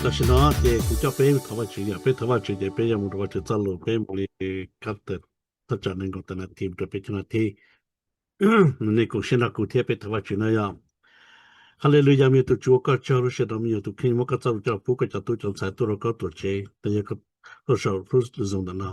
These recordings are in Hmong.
Tam sim no ces kuv coj peb thov Vajtswv, yog peb thov Vajtswv ces peb yuav mus rau Vajtswv txoj lus, peb mus li kab tawm thaj tsam nees nkaum tawm nas this mus rau peb caug nas this. Nej koom siab nrog kuv thiab peb thov Vajtswv na yom. Haleluyas, me tus Tswv ua koj tsaug, lub sij hawm no me nyuam tus kheej muab koj txoj lus coj pub koj cov tub cov ntxhais tuaj rau koj tuam tsev, los yog koj tuaj saum lub Zoom ntawm no.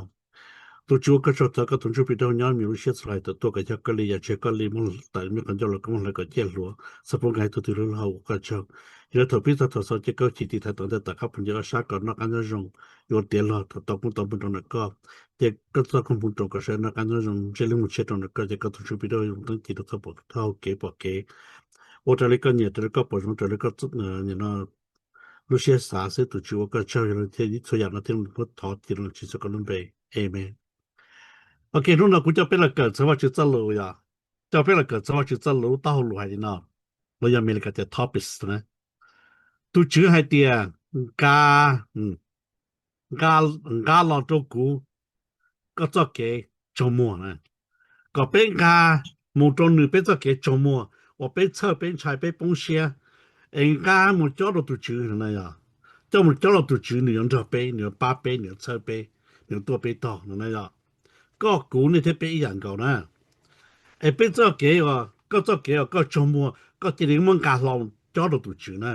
Tus Tswv ua koj tsaug, thov koj tus Ntsuj Plig Dawb Huv nyob me nyuam lub siab txhua tus tuaj kom yog koj li yam tseg koj li muab tawm me qhov ncauj los koj muab hlawv kom ciaj hluav, xav pub nkag tus twg lub hauv ua koj tsaug. Yog li thaum pib txog thaum xaus ces koj chim tis thaiv tom ntej tom qab phoom ywg ob sab kom noj qab nyob zoo, yuav tiav los thaum tau koob tau npog rau ntawm koj. Ces koj txoj koob hmoov roos kom sawv noj qab nyob zoo, ntsej lub mus tshiab rau ntawm koj, ces koj tus Ntsuj Plig Dawb Huv teeb ci rau txoj pom thawj hauv kev pom kev, ua raws li koj nyiam, raws li koj pom zoo, raws li koj lub siab xav xwb. Tus Tswv ua koj tsaug, yog li thiaj txhua yam no thiaj muab thov cia rau Tswv Yexus koj lub npe. Amen. Ok, hnub no kuv coj peb los kawm txog Vajtswv txoj lus yom. Coj peb los kawm txog Vajtswv txoj lus, taub hau lus hais li no, los yog Amelikas tias topics na. Tus Tswv hais tias, nqa, nqa, nqa los rau kuv koj txoj kev tsaug muag na. Kom peb nqa mus rau nws peb txoj kev tsaug muag uas peb txhawj peb ntshai peb poob siab, es nqa mus cob rau tus Tswv no na yom. Coj mus cob rau tus Tswv, nws yuav nrog peb, nws yuav pab peb, nws yuav txhawb peb, nws yuav tuaj peb tog no na yom. Koj kuv nej thiab peb ib yam nkaus na. Es peb txoj kev, koj txoj kev uas koj tsaug muag koj cia li muab nqa hlo cob rau tus Tswv na.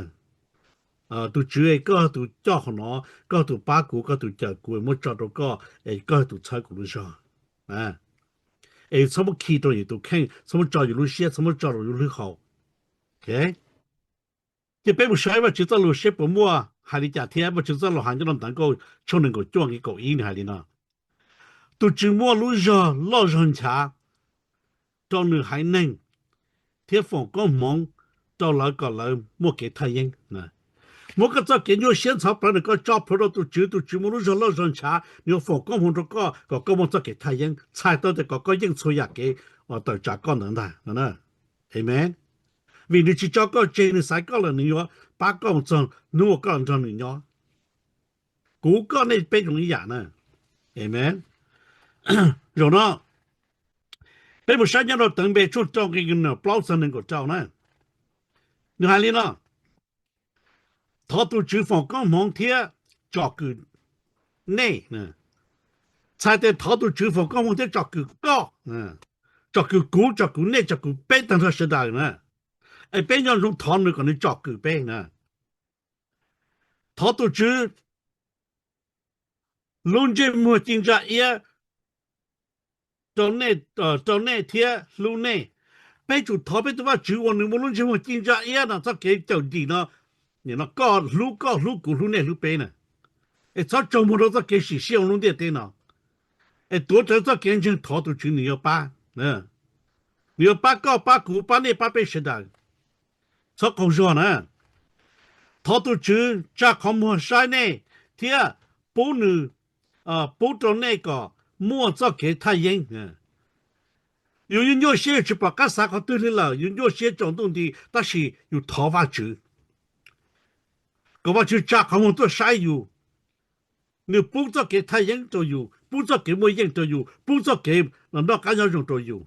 Tus Tswv es koj yog tus coj qhov no, koj yog tus pab kuv, koj yog tus cawm kuv, muab tso rau koj, es koj yog tus txhawb kuv lub zog. Es txhob muab khi rau yus tus kheej, txhob muab tso yus lub siab, txhob muab tso rau yus lub hauv. Ces peb mus saib Vajtswv txoj lus seb puas muaj hais li cas thiab. Vajtswv txoj lus hais nyob rau ntawv Nkauj tshooj nees nkaum cuaj nqe kaum ib nws hais li no: Tus Tswv muaj lub zog loj zog nchav rau nws haiv neeg thiab foom koob hmoov rau lawv kom lawv muaj kev thaj yeeb. Muab koj txoj kev nyuaj siab ntxhov plawv ntawm koj tso plhuav rau tus Tswv, tus Tswv muaj lub zog loj zog nchav, nws yuav foom koob hmoov rau koj kom koj muaj txoj kev thaj yeeb, txhais tau tias kom koj yeej txhua yam kev uas tawm tsam koj ntawd ntag. Amen. Vim nws tsis tso koj tseg, nws xaiv koj lawm, nws yuav pab koj mus txog hnub uas koj nrog nws nyob. Kuv koj nej peb zoo ib yam na. Amen. Zaum no peb mus saib nyob rau teev Npe tshooj rau nqe plaub txog nees nkaum rau na. Nws hais li no: Thov tus Tswv foom koob hmoov thiab tsom kwm nej. Txhais tias thov tus Tswv foom koob hmoov thiab tsom kwm koj, tsom kwm kuv, tsom kwm nej, tsom kwm peb tag nrho sawv daws na. Es peb nco ntsoov thov nws kom nws tsom kwm peb na. Thov tus Tswv lub ntsej muag ci ntsa iab rau nej thiab hlub nej. Peb tsum thov peb tus Vajtswv uas nws muaj lub ntsej muag ci ntsa iab no, txoj kev cawm dim no, koj hlub koj, hlub kuv, hlub nej, hlub peb na. Es txhob tsaug muag rau txoj kev sim siab lub ntiaj teb no. Es tuav rawv txoj kev ntseeg thov tus Tswv nws yuav pab. Nws yuav pab koj, pab kuv, pab nej, pab peb sawv daws. Txhob qaug zog na. Thov tus Tswv tsa qhov muag saib nej thiab pub nws, pub rau nej kom muaj txoj kev thaj yeeb. Yus nyuaj siab, yus tsis pom qab xav qhov twg li lawm, yus nyuaj siab tsaus ntuj nti, tab sis yus thov Vajtswv kom Vajtswv tsa qhov muag tuaj saib yus. Nws pub txoj kev thaj yeeb rau yus, pub txoj kev muaj yeej rau yus, pub txoj kev los noj qab nyob zoo rau yus.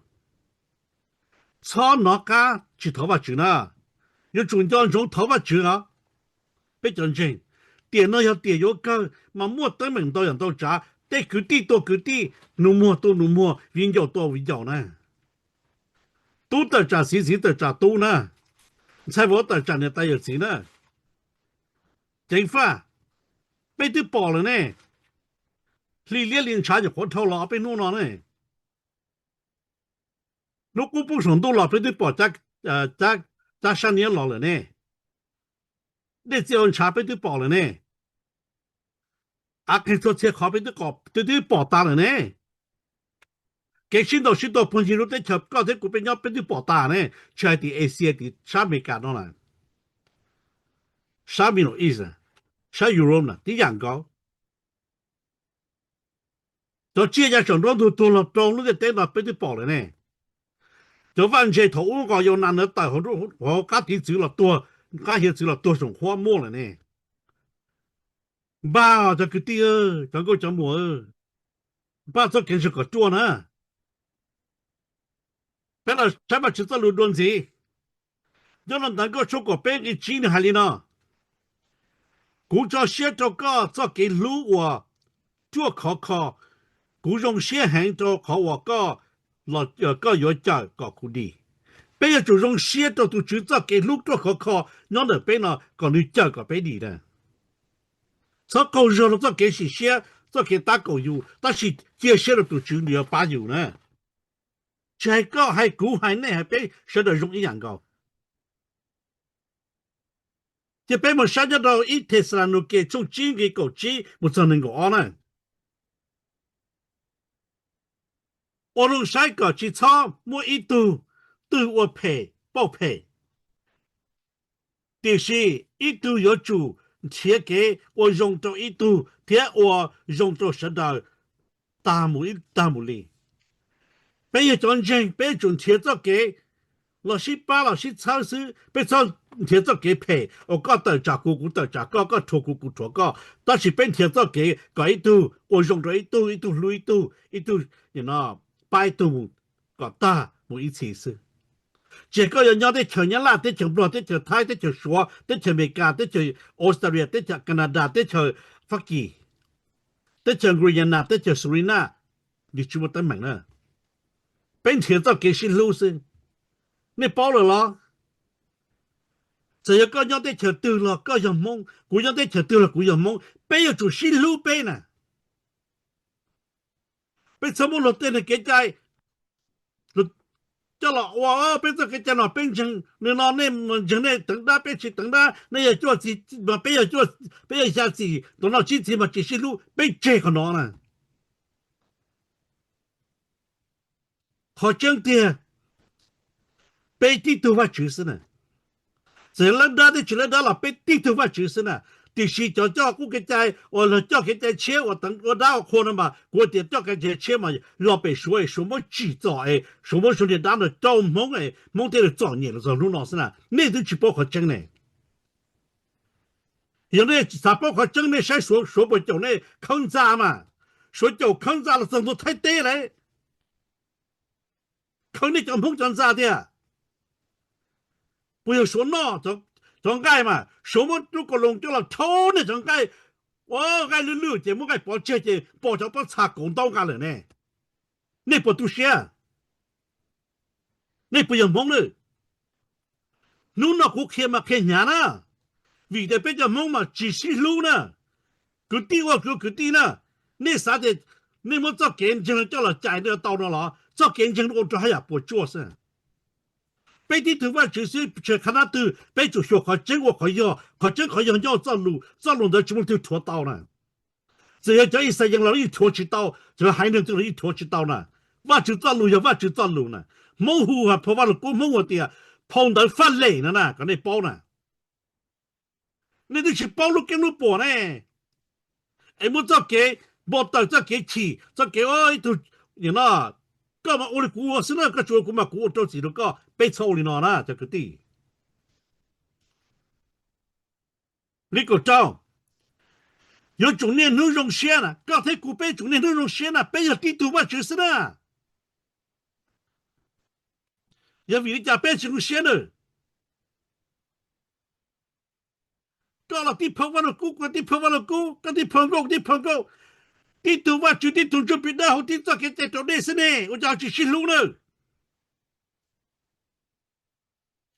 Txhob nov qab tsis thov Vajtswv na. Yuav tsum nco ntsoov thov Vajtswv os. Peb cov ntseeg, tiam no yog tiam yuav kawg mas muaj teeb meem ntau yam ntau tsav, tej kwv tij tua kwv tij, nus muag tua nus muag, viv ncaus tua viv ncaus na. Tub tawm tsam txiv, txiv tawm tsam tub na. Ntxhais vauv tawm tsam niam tais yawm txiv na. Ceev faj, peb twb pom lawm ne. Hli liab hli ntshav nyuam qhuav dhau los peb hnub no ne. Hnub qub poob saum ntuj los peb twb pom, cab sab niab los lawm ne. Dej txiag ntshav peb twb pom lawm ne. Av qeeg txhua txhia qhov peb twb pom tas lawm ne. Kev sib ntaus sib tua phooj ywg lub teb chaws koj thiab kuv peb nyob peb twb pom tas ne, tsis hais tim Asia tim sab Amelikas no lawm, sab Middle East, sab Europe na tib yam nkaus. Cov tsiaj ya saum nruab ntug tuag los rau lub ntiaj teb no peb twb pom lawm ne. Cov vaj ntse thaum ub nqos yau nas ntawd tawm hauv qab tiv txwv los tuag, qab hiav txwv los tuag saum qhuab muaj lawm ne. Npaj cov kwv tij, cov nkauj cov muam, npaj txoj kev ntseeg kom ruaj na. Peb los saib Vajtswv txoj lus dua ntxiv. Nyob rau ntawv Nkauj tshooj kaum peb nqe tsib nws hais li no: Kuv tso siab rau koj txoj kev hlub uas ruaj khov kho. Kuv zoo siab heev rau qhov uas koj, koj yuav cawm kom kuv dim. Peb yuav tsum zoo siab rau tus Tswv txoj kev hlub ruaj khov kho nyob ntawm peb no kom nws cawm kom peb dim na. Txhob qaug zog rau txoj kev sim siab, txoj kev tab kaum yus, tab sis cia siab rau tus Tswv nws yuav pab yus na. Tsis hais koj hais kuv hais nej hais peb sawv daws zoo ib yam nkaus. Ces peb mus saib nyob rau ib Thexalaunikes tshooj tsib nqe kaum tsib mus txog nees nkaum ob na. Ua zoo saib kom tsis txhob muaj ib tug twg ua phem pauj phem, tiam sis ib tug yuav tsum nrhiav kev ua zoo rau ib tug thiab ua zoo rau sawv daws tag mus li. Peb yog cov ntseeg, peb yuav tsum nrhiav txoj kev los sib pab los sib txhawb xwb, peb txhob nrhiav txoj kev phem uas koj tawm tsam kuv, kuv tawm tsam koj, koj rhuav kuv, kuv rhuav koj, tab sis peb nrhiav txoj kev kom ib tug ua zoo rau ib tug, ib tug hlub ib tug, ib tug pab ib tug mus kom tag mus ib txhis xwb. Tsis hais koj yuav nyob teb chaws Nyab Laj, teb chaws Nplog, teb chaws Thaib, teb chaws Suav, teb chaws Amelikas, teb chaws Australia, teb chaws Canada, teb chaws Fab Kis, teb chaws Guyana, teb chaws Suriname, nws tsis muaj teeb meem na. Peb nrhiav txoj kev sib hlub xwb. Nej paub lawm los? Txawm yog koj nyob teb chaws twg los koj yog Hmoob, kuv nyob teb chaws twg los kuv yog Hmoob, peb yuav tsum sib hlub peb na. Peb txhob muab luag tej neeg kev cai coj los ua peb txoj kev cai no, peb ntseeg li no, nej ntseeg nej teev dab, peb tsis teev dab, nej yog cuaj txis mas peb yog, peb yog xya txis, tus no tsib txis mas tsis sib hlub, peb tseg qhov no na. Qhov tseeb tiag, peb tib tug Vajtswv xwb na. Txawm yog lawv dab thiab tsis lawv dab los peb tib tug Vajtswv xwb na. Tiam sis cov coj qub kev cai uas los coj kev cai tshiab uas teev ua dab ua qhua no mas kuv tias coj kev cai tshiab mas los pem Suav es Suav muab tsim txom es Suav muab Suav niag dab no rau Hmoob es Hmoob thiaj li txom nyem los txog hnub no xwb na. Nej twb tsis paub qhov tseeb ne. Yog nej xav paub qhov tseeb nej saib Suav, Suav puas caum nej khawb ntxa mas. Suav caum khawb ntxa los txog ntua Thaib teb lawm. Khawb nej cov Hmoob cov ntxa tiag. Puas yog Suav noj cov nqaij mas Suav muab lub kaus loos coj los rhaub nej cov nqaij, ua nqaij lwj lwj ces muab nqaij pov tseg ces pom cov pob txha kauv ntaub nqa lawm ne. Nej puas tu siab? Nej puas yog Hmoob na? Hnub no kuv qhia mas qhia hnyav na, vim tias peb cov Hmoob mas tsis sib hlub na. Kwv tij ua kwv, kwv tij na, nej xav tias nej muab txoj kev ntseeg coj los cais nej tau no los txoj kev ntseeg ua rau haj yam puas tsuaj xwb. Peb tib tug Vajtswv xwb, tsis hais qhov twg peb tsum xyuas qhov tseeb ua qhov yog, qhov tseeb qhov yog nyob txoj lus, txoj lus ntawd tsis muaj leej twg rhuav tau na. Txawm yog cov Yixalayees los yeej rhuav tsis tau, cov haiv neeg twg los yeej rhuav tsis tau na. Vajtswv txoj lus yog Vajtswv txoj lus na. Hmoob hu hais phau Vaj Lug Kub, Hmoob hu tias phau ntawv faj lem no na, kom nej paub na. Nej twb tsis paub lub keeb lub puam ne, es muab txoj kev npau taws, txoj kev chim, txoj kev ib tug, no, koj mas ua li kuv ua xwb na, koj tsis ua kuv mas kuv ua rau txim rau koj. Peb txhob ua li no na cov kwv tij. Li kaum rau, yuav tsum niaj hnub zoo siab na, koj thiab kuv peb tsum niaj hnub zoo siab na, peb yog tib tug Vajtswv xwb na. Yog vim li cas peb tsis zoo siab na? Koj los tib phau Vaj Lug Kub, kuv tib phau Vaj Lug Kub, koj tib phau nkauj, tib phau nkauj, tib tug Vajtswv, tib tug Ntsuj Plig Dawb hau tib txoj kev cai rau nej xwb ne, ua cas tsis sib hlub na?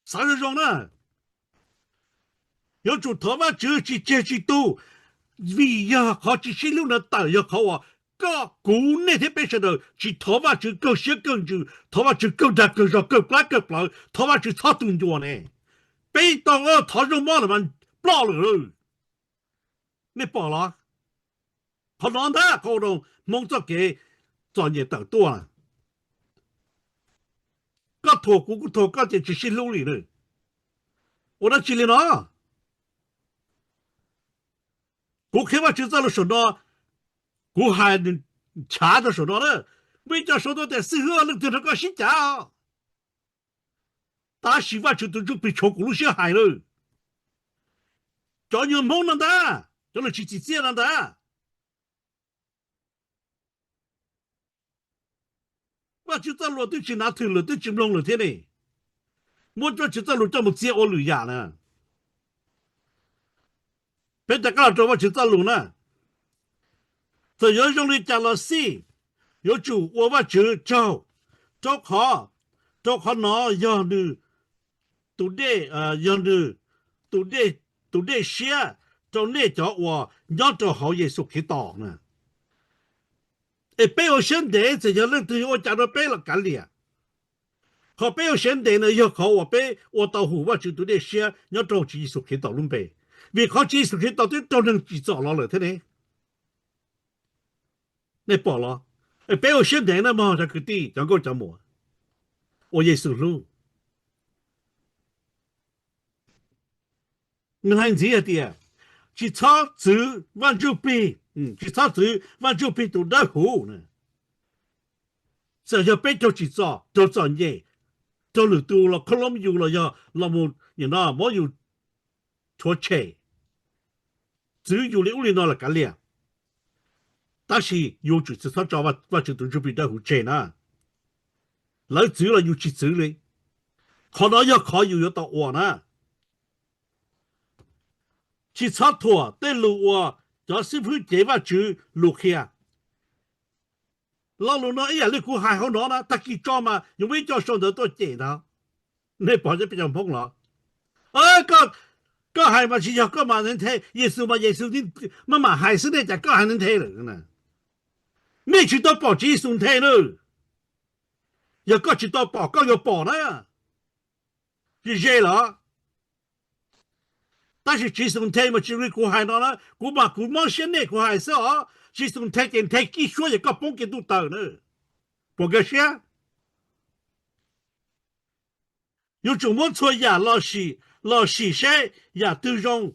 Xav zoo zoo na, yuav tsum thov Vajtswv tsis tseg tsis tu, vim yog qhov tsis sib hlub ntawd tawm yog qhov uas koj, kuv, nej thiab peb sawv daws tsis thov Vajtswv kawg siab kawg ntsws, thov Vajtswv kawg dag kawg zog, kawg plab kawg plawv, thov Vajtswv txhob tu ncua ne. Peb tau thov zoo mob lawm mas ploj lawm. Nej pom los? Qhov no ntag qhov ua rau Hmoob txoj kev txom nyem tawm tuaj. Koj thuam kuv, kuv thuam koj ces tsis sib hlub li na. Ua dab tsi li no? Kuv qhia Vajtswv txoj lus saum no, kuv hais nws nchav rau saum no na. Muaj ib co suav tuaj tias xib hwb, leej twg nrog koj sib cav? Tab sis Vajtswv tus Ntsuj Plig tshoov kuv lub siab hais na. Cov nyuag Hmoob no ntag, cov lus tsis txim txiaj no ntag. Vajtswv txoj lus twb tsis nav thwm lawm, twb tsis mloog lawm thiab ne. Muab Vajtswv txoj lus coj mus txiav ua lwm yam na. Peb rov qab los rau Vajtswv txoj lus na, txawm yuav zoo li cas los xij, yuav tsum ua Vajtswv tsaug, rau qhov, rau qhov no yog nws tus dej, yog nws tus dej, tus dej siab rau nej cov uas nyob rau hauv Yexus Khetos na. Es peb ua siab ntev, txawm yog leej twg yuav ua cas rau peb los kav liam. Qhov peb ua siab ntev no yog qhov uas peb ua tau hum Vajtswv tus dej siab nyob rau Tswv Yexus Khetos lub npe, vim qhov Tswv Yexus Khetos twb raug neeg tsim txom los lawm thiab ne. Nej pom los? Es peb ua siab ntev na mog cov kwv tij, cov nkauj cov muam uas Yexus hlub. Nws hais ntxiv hais tias, tsis txhob txwv Vaj Ntsujplig, tsis txhob txwv Vaj Ntsujplig tus Dawbhuv na. Txawm yog peb raug tsim txom, raug txom nyem, raug lwm tus los khob loob yus los yog los mus nim no muab yus rhuav tshem, txwv yus li ub li no los kav liam, tab sis yus tsum tsis txhob tso Vajtswv tus Ntsuj Plig Dawbhuv tseg na. Lawv txwv los yus tsis txwv li. Qhov no yog qhov yus yuav tau ua na. Tsis txhob thuam tej lus uas cov xib hwb cev Vajtswv lus qhia. Lo lus no ib yam li kuv hais hauv no na, tag kis tso mas yuav muaj ib co sau ntawv tuaj cem ntag. Nej pom cov peb cov Hmoob los, koj hais mas tsis yog koj mas nthe, Yexus mas Yexus maj mam hais xwb nej cas koj hais nthe lawm. Nej tsis tau pom Tswv Yexus nthe na. Yog koj tsis tau pom koj yuav pom na, ze ze los. Tab sis Tswv Yexus nthe mas tsis li kuv hais no na, kuv mas kuv mob siab nej kuv hais xwb os. Tswv Yexus nthe ces nthe kib suab ces koj poob kiag ntuj tawm na. Puas nkag siab? Yuav tsum muab txhua yam los sim seb yam twg zoo,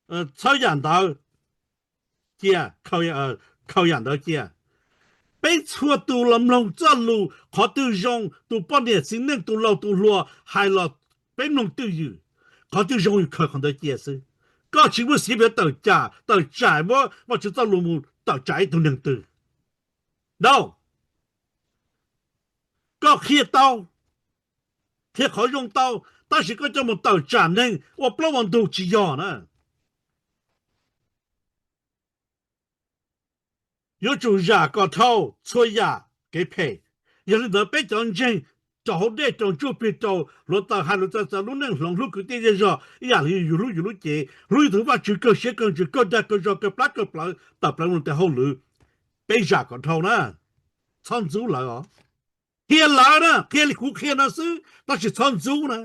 txhawb yam ntawd cia, khaws yam ntawd cia. Peb txhua tus los mloog txoj lus qhov twg zoo, tus poj niam txiv neej tus laus tus hluas hais los peb mloog twj ywm, qhov twg zoo yus khaws qhov ntawd cia xwb. Koj tsis muaj xiv pes tawm tsam, tawm tsam muab Vajtswv txoj lus mus tawm tsam ib tug neeg twg. Dab, koj qhia tau, qhia qhov zoo tau, tab sis koj coj mus tawm tsam neeg ua plaub ua ntug tsis yog na. Yuav tsum zam kom dhau txhua yam kev phem. Yog li ntawd peb cov ntseeg rau hauv dej rau ntsuj plig rau hluav taws hais lus txawv txawv lub neej hloov hlub kwv tij zej zog ib yam li yus hlub yus lub cev, hlub yus tus Vajtswv kawg siab kawg ntsws kawg dag kawg zog kawg plab kawg plawv tawm plaws mus tes hauj lwm. Peb zam kom dhau na, txhob ntxub lawv os. Qhia lawv na, qhia li kuv qhia no xwb tab sis txhob ntxub na.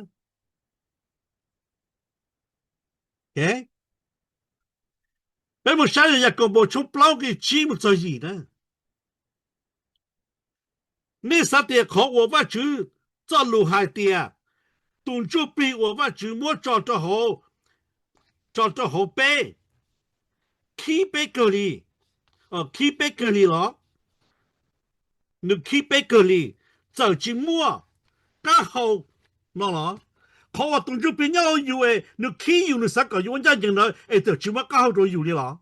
Peb mus saib Yakaunpaus tshooj plaub nqe tsib mus txog yim na. Nej xav tias qhov uas Vajtswv txoj lus hais tias tus ntsuj plig uas Vajtswv muab tso rau hauv, tso rau hauv peb, khib peb kawg li, khib peb kawg li los? Nws khib peb kawg li, txawm tsis muaj qab hau no los? Qhov uas tus ntsuj plig nyob hauv yus es nws khib yus, nws xav kom yus ua ncaj ncees ntawd es txawm tsis muaj qab hau rau yus li los?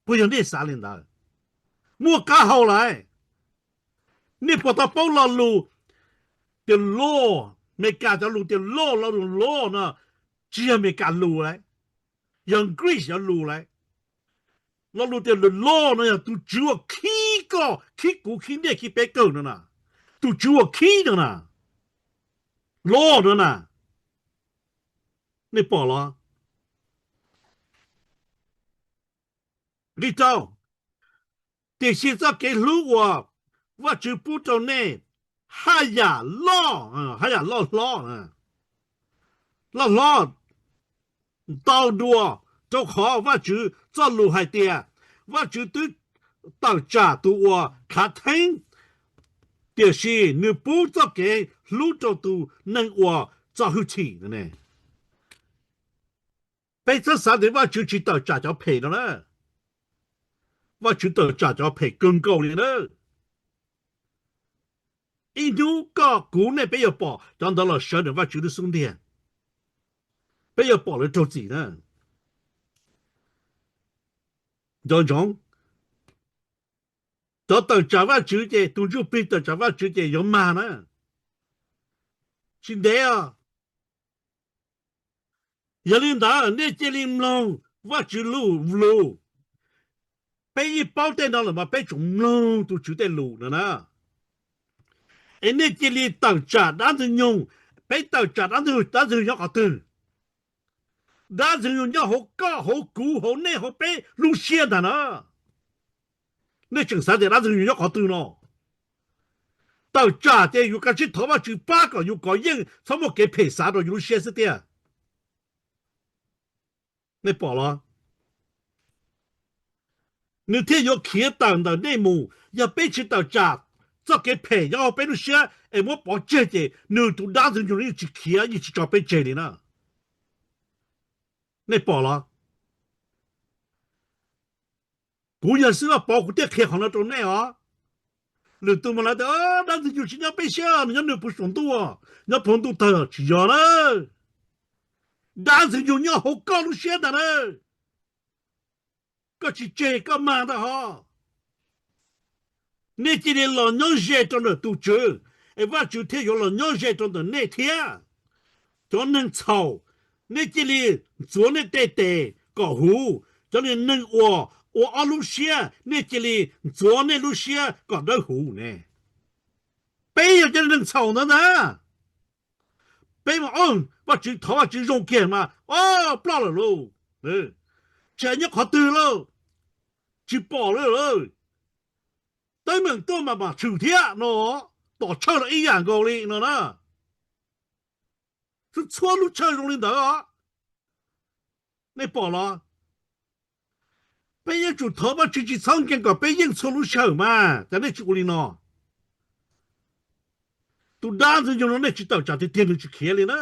Puas yog nej xav li ntawd? Muaj qab hau lawm. Nej puas tau paub lo lus tias law, Meskas cov lus tias law, lo lus law no tsis yog Meskas lus lawm, yog Greece cov lus lawm. Lo lus tias the law no yog tus Tswv uas khib koj, khib kuv, khib nej, khib peb kawg no na. Tus Tswv uas khib no na, law no na. Nej pom los? Nqe rau, tiam sis txoj kev hlub uas Vajtswv pub rau nej haj yam loj, haj yam loj hlob, loj hlob ntau dua, rau qhov Vajtswv txoj lus hais tias Vajtswv twb tawm tsam tus uas khav theeb, tiam sis nws pub txoj kev hlub rau tus neeg uas txo hwj chim. Peb txhob xav tias Vajtswv tsis tawm tsam cov phem no na. Vajtswv tawm tsam cov phem kawg nkaus li na. Ib hnub koj kuv nej peb yuav pom cov ntawd los sawv ntawm Vajtswv lub xub ntiag. Peb yuav pom lawv raug txim na. Nco ntsoov, cov tawm tsam Vajtswv ces, tus ntsuj plig tawm tsam Vajtswv ces yuav mag na. Tsis ntev os. Yog li ntawd nej cia li mloog Vajtswv lus lus. Peb yeej paub tej no lawm mas peb tsuas mloog tus Tswv tej lus no na. Es nej cia li tawm tsam dab ntxwg nyoog. Peb tawm tsam dab ntxwg, dab ntxwg nyoog nyob qhov twg? Dab ntxwg nyoog nyob hauv koj, hauv kuv, hauv nej, hauv peb lub siab ntag na. Nej tseem xav tias dab ntxwg nyoog nyob qhov twg no? Tawm tsam ces yus kav tsij thov Vajtswv pab kom yus kov yeej txhob muaj kev phem xav rau yus lub siab xwb tiag. Nej pom los? Nws thiaj yuav khiav tawm ntawm nej mus. Yog peb tsis tawm tsam txoj kev phem nyob hauv peb lub siab es muab pov tseg ces nws tus dab ntxwg nyoog yeej tsis khiav, yeej tsis tso peb tseg li na. Nej pom los? Kuv yog Xib Vaj Pov kuv thiaj qhia qhov no rau nej os. Lwm tus mas lawv tias dab ntxwg nyoog tsis nyob peb siab, nws nyob nws puv saum ntuj, nyob puv ntuj tawg, tsis yog na. Dab ntxwg nyoog nyob hauv koj lub siab ntag na. Koj tsis tseg koj mag ntag hos. Nej cia li los nyob ze rau ntawm tus Tswv, es Vajtswv thiaj yuav los nyob ze rau ntawm nej thiab. Cov neeg txhaum, nej cia li ntxuav nej tej tes kom huv. Cov neeg uas ua ob lub siab, nej cia li ntxuav nej lub siab kom dawb huv ne. Peb yog cov neeg txhaum ntawd ntag. Peb mas, Vajtswv, thov Vajtswv zoo kiag mas, o, ploj lawm lauj. Tsis hais nyob qhov twg lauj, tsis pom lawm lauj. Teeb meem tuaj mas mam tshwm thiab no, tom tshawj los ib yam nkaus li no na. Txhua txhua lub tshawj zoo li ntawd os. Nej pom los? Peb yuav tsum thov Vajtswv tsis txhob nkees kom peb yeej txhua lub sij hawm mas, cas nej tsis ua li no? Tus dab ntxwg nyoog no nej tsis tawm tsam tiag tiag nws tsis khiav li na.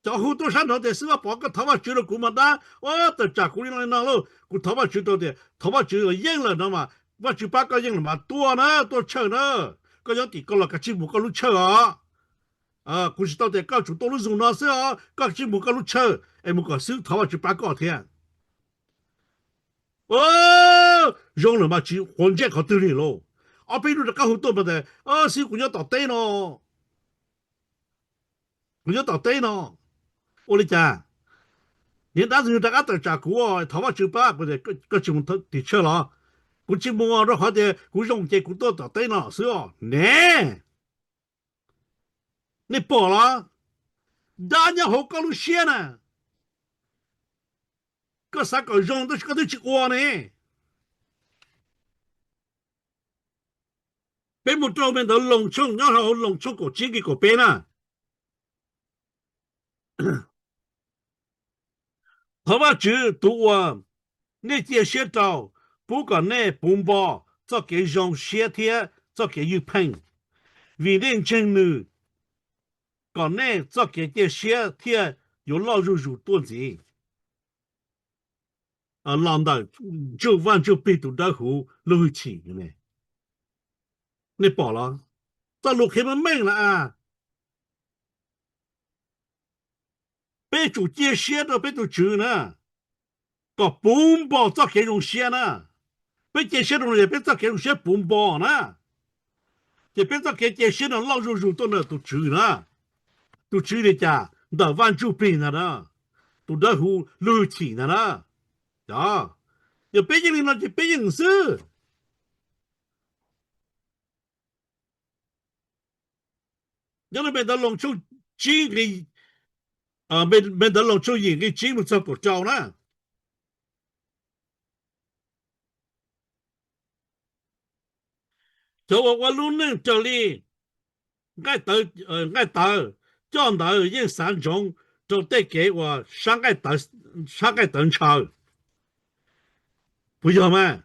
Cov hu tuaj sab nraud tias, Xib Vaj Pov, koj thov Vajtswv rau kuv mas dab, o, tawm tsam kuv li no li no lauj. Kuv thov Vajtswv rau tias thov Vajtswv los yeej lawm no mas, Vajtswv pab koj yeej lawm mas tuaj na, tuaj tshawj na. Koj nyob tim koj los kav tsij mus koj lub tshawj os. Kuv tsis tau tias koj tsum tuaj lub zoo no xwb os, koj kav tsij mus koj lub tshawj es mus kom xwb, thov Vajtswv pab koj thiab. Zoo lawm mas tsis quav ntsej qhov twg li lauj. Ob peb hnub rov qab hu tuaj mas tias, Xib, kuv nyob tom teb no, kuv nyob tom teb no. Ua li cas? Niag dab ntxwg nyoog rov qab tawm tsam kuv, thov Vajtswv pab. Kuv tias, Koj tsis mus tim tshawj los? Kuv tsis mus rau qhov tias kuv zoo ces kuv tuaj tom teb no xwb os ne. Nej pom los? Dab nyob hauv koj lub siab na. Koj xav kom zoo tab sis koj twb tsis ua ne. Peb mus rau me ntawv Loos tshooj, nyob hauv Loos tshooj kaum tsib nqe kaum peb na. Thov Vajtswv tus uas nej cia siab rau, pub kom nej puv npo txoj kev zoo siab thiab txoj kev ywj pheej, vim nej ntseeg nws, kom nej txoj kev cia siab thiaj yuav loj zuj zus tuaj ntxiv los ntawm Vaj Ntsuj Plig tus Dawb Huv lub hwj chim. Nej pom los? Txoj lus qhia meej meej na. Peb tsum cia siab rau peb tus Tswv na, kom puv npo txoj kev zoo siab na. Peb cia siab rau no ces peb txoj kev zoo siab puv npo na. Ces peb txoj kev cia siab no loj zuj zus tuaj ntawm tus Tswv na. Tus Tswv li cas? Ntawm Vaj Ntsuj Plig ntag na, tus Dawb Huv lub hwj chim ntag na. Yog peb yeej li no ces peb yeej xwb. Nyob rau me ntawv Loos tshooj tsib nqe, me ntawv Loos tshooj yim nqe tsib mus txog kaum rau na. Cov uas ua lub neej raws li nqaij tawv, coj ntawd yeej xav ntsoov rau tej kev uas sab nqaij tawv ntshaw. Puas yog mas?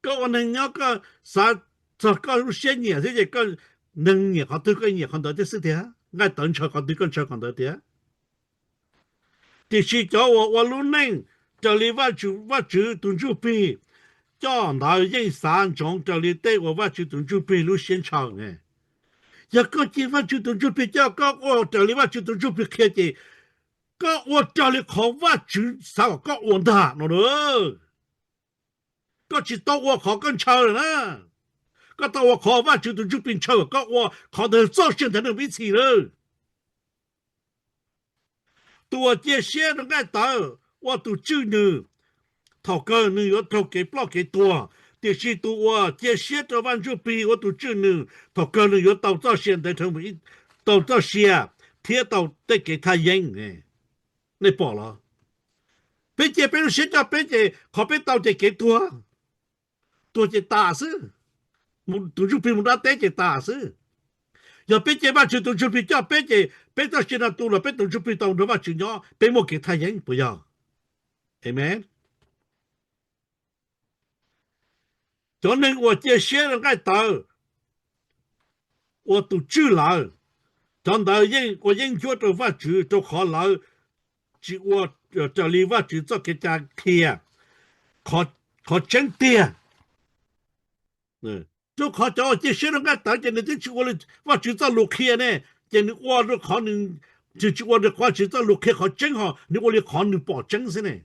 Koj ua neeg nyob koj xav txog koj lub siab nyiam xwb ces koj, neeg nyiam qhov twg koj nyiam qhov ntawd thiab xwb tiag, nqaij tawv ntshaw qhov twg koj ntshaw qhov ntawd tiag. Tiam sis cov uas ua lub neej raws li Vajtswv tus Ntsuj Plig coj ntawd yeej xav ntsoov raws li tej uas Vajtswv tus Ntsuj Plig lub siab ntshaw ne. Yog koj cia Vajtswv tus Ntsuj Plig coj koj ua raws li Vajtswv tus Ntsuj Plig qhia ces koj ua raws li qhov Vajtswv xav kom koj ua ntag no. Koj tsis tau ua qhov koj ntshaw lawm na. Koj tau ua qhov Vajtswv tus Ntsuj Plig ntshaw kom koj ua, qhov ntawd txoj sia ntawd nws ib txhis lawm. Tus uas cia siab rau nqaij tawv ua tus tswj nws, thaum kawg nws yuav raug kev ploj kev tuag, tiam sis tus uas cia siab rau Vaj Ntsuj Plig ua tus tswj nws, thaum kawg nws yuav tau txoj sia ntev dhawv, tau txoj sia thiab tau tej kev thaj yeeb. Nej pom los? Peb cia peb lub siab coj peb ces qhov peb tau ces kev tuag, tuag ces tas xwb, tus Ntsuj Plig mus dab teb ces tas xwb. Yog peb cia Vaj Tswv tus Ntsuj Plig coj peb ces peb txoj sia no tu los peb tus Ntsuj Plig tau nrog Vaj Tswv nyob, peb muaj kev thaj yeeb puas yog? Amees. Cov neeg uas cia siab rau nqaij tawv ua tus tswj lawv, cov ntawd yeej ua yeeb ncuab rau Vaj Tswv, rau qhov lawv tsis ua raws li Vaj Tswv txoj kev cai qhia qhov tseeb tiag. Rau qhov cov uas cia siab rau nqaij tawv ces nws twb tsis ua li Vaj Tswv txoj lus qhia ne, ces nws ua rau qhov nws, nws tsis ua rau qhov Vaj Tswv txoj lus qhia qhov tseeb ho, nws ua li qhov nws pom tseeb xwb ne.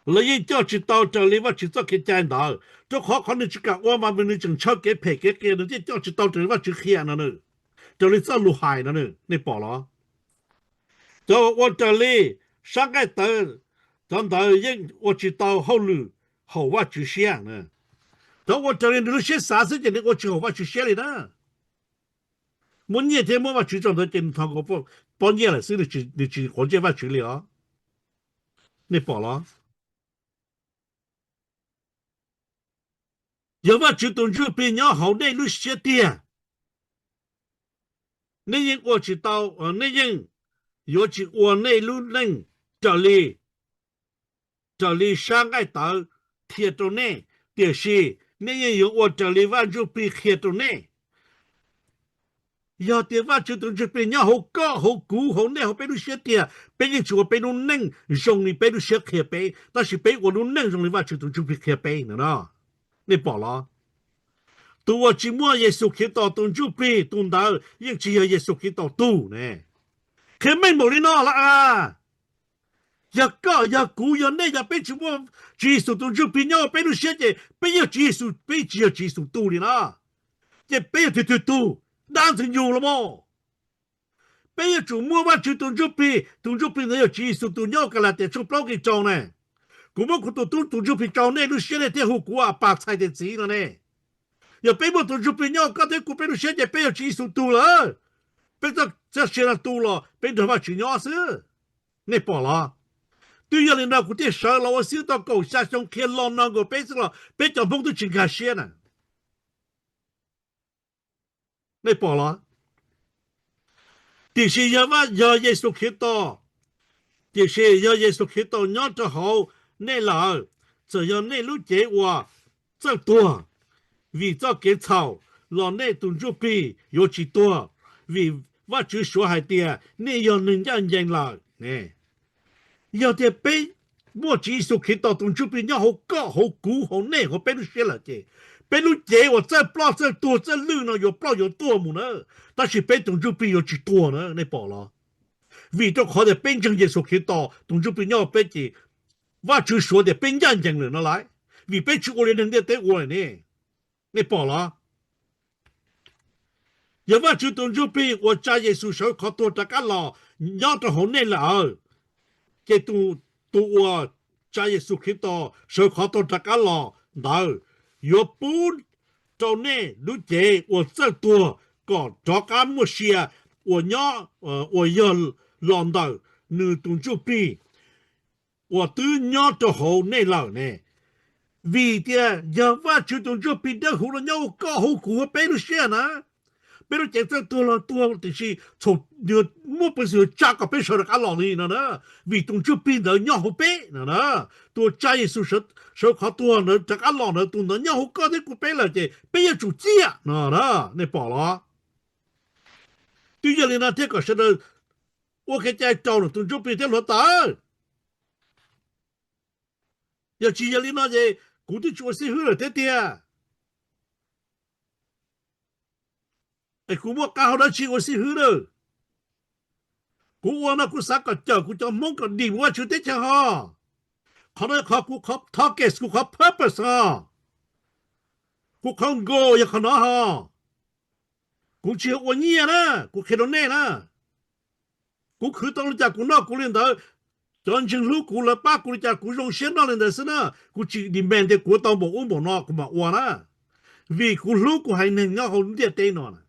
Lawv yeej coj tsis tau raws li Vaj Tswv txoj kev cai ntawd, rau qhov qhov nws tsis kam ua mas nws tseem ntshaw kev phem kev qias, nws thiaj coj tsis tau raws li Vaj Tswv qhia no, raws li txoj lus hais no, nej pom los? Cov uas ua raws li sab nqaij tawv, cov ntawd yeej ua tsis tau hauj lwm haum Vaj Tswv siab. Cov ua raws li nws lub siab xav xwb ces nws ua tsis haum Vaj Tswv siab li na. Muab nyiaj thiab muab Vaj Tswv tso ntawd ces nws thov nkaus pob nyiaj lawm xwb, nws tsis quav ntsej Vaj Tswv li os. Nej pom los? Yog Vaj Tswv tus Ntsuj Plig nyob hauv nej lub siab tiag, nej yeej ua tsis tau, nej yeej yuav tsis ua nej lub neej raws li, raws li sab nqaij tawv qhia rau nej, tiam sis nej yeej yuav ua raws li Vaj Ntsuj Plig qhia rau nej. Yog tias Vaj Tswv tus Ntsuj Plig nyob hauv koj, hauv kuv, hauv nej, hauv peb lub siab tiag, peb yeej tsis ua peb lub neej zoo li peb lub siab qhia peb, tab sis peb ua lub neej zoo li Vaj Tswv tus Ntsuj Plig qhia peb no. Nej pom los? Tus uas tsis muaj Yexus Khetos tus Ntsuj Plig, tus ntawd yeej tsis yog Yexus Khetos tug ne. Qhia meej npaum li no lawm as. Yog koj, yog kuv, yog nej, yog peb tsis muaj Tswv Yexus tus Ntsuj Plig nyob hauv peb lub siab ces peb yog Tswv Yexus, peb tsis yog Tswv Yexus tug li na. Ces peb yog twg twg tug? Dab ntxwg nyoog los mas. Peb yuav tsum muaj Vaj Tswv tus Ntsuj Plig, tus Ntsuj Plig ntawd yog Tswv Yexus tus nyob Kalatias tshooj plaub nqe rau ne. Kuv muab kuv tus tub tus Ntsuj Plig rau nej lub siab, nej thiaj hu kuv ua Pab, Txhais, Txiv no ne. Yog peb muaj tus Ntsuj Plig nyob koj thiab kuv peb lub siab ces peb yog Tswv Yexus tug lawm. Peb txoj sia no tu los peb nrog Vaj Tswv nyob xwb. Nej pom los? Twb yog li no kuv thiaj sawv los ua xib hwb tau kaum xya xyoo qhia lo no nkaus peb xwb los peb cov Hmoob twb tsis nkag siab na. Nej pom los? Tiam sis yog, yog Yexus Khetos, tiam sis yog Yexus Khetos nyob rau hauv nej lawm, txawm yog nej lub cev uas txawj tuag vim txoj kev txhaum los nej tus Ntsuj Plig yuav tsis tuag, vim Vajtswv suav hais tias nej yog neeg ncaj ncees lawm. Yog tias peb muaj Tswv Yexus Khetos tus Ntsuj Plig nyob hauv koj, hauv kuv, hauv nej, hauv peb lub siab lawm ces peb lub cev uas txawj ploj txawj tuag txawj lwj no yuav ploj yuav tuag mus na, tab sis peb tus Ntsuj Plig yuav tsis tuag na, nej pom los? Vim rau qhov tias peb ntseeg Yexus Khetos tus Ntsuj Plig nyob hauv peb ces Vajtswv suav tias peb ncaj ncees lawm no lauj, vim peb tsis ua li neeg ntiaj teb ua ne. Nej pom los? Yog Vajtswv tus Ntsuj Plig uas tsa Yexus sawv qhov tuag rov qab los nyob rau hauv nej lawm, ces tus uas tsa Yexus Khetos sawv qhov tuag rov qab los ntawd yuav pub rau nej lub cev uas txawj tuag kom rov qab muaj sia uas nyob, uas yog los ntawm nws tus Ntsuj Plig uas twb nyob rau hauv nej lawm ne. Vim tias yog Vajtswv tus Ntsuj Plig dawb huv no nyob hauv koj hauv kuv hauv peb lub siab na, peb lub cev txawj tuag los tuag tiam sis txhaum nws muaj peev xwm tsa kom peb sawv rov qab los li no na, vim tus Ntsuj Plig ntawd nyob hauv peb no na. Tus uas tsa Yexus sawv qhov tuag ntawd rov qab los ntawd tus ntawd nyob hauv koj thiab kuv peb lawm ces peb yuav tsum ciaj no na. Nej pom los? Twb yog li no thiaj kom sawv daws ua kev cai raus ntawm tus Ntsuj Plig thiab hluav taws. Yog tsis yog li no ces kuv twb tsis ua xib hwb lawm thiab tiag. Es kuv muaj qab hau dab tsi ua xib hwb lawm? Kuv ua no kuv xav kom cawm kuv cov Hmoob kom dim mus Vajtswv teb chaws ho. Qhov no yog qhov kuv qhov target, kuv qhov purpose ho. Kuv qhov goal yog qhov no ho. Kuv tsis yog ua nyiaj na, kuv qhia rau nej na. Kuv khwv tau li cas kuv noj kuv li ntawd. Cov ntseeg hlub kuv lawv pab kuv li cas kuv zoo siab noj li ntawd xwb na. Kuv tsis demand tias kuv tau npaum ub npaum no kuv mam ua na. Vim kuv hlub kuv haiv neeg nyob hauv ntiaj teb no na.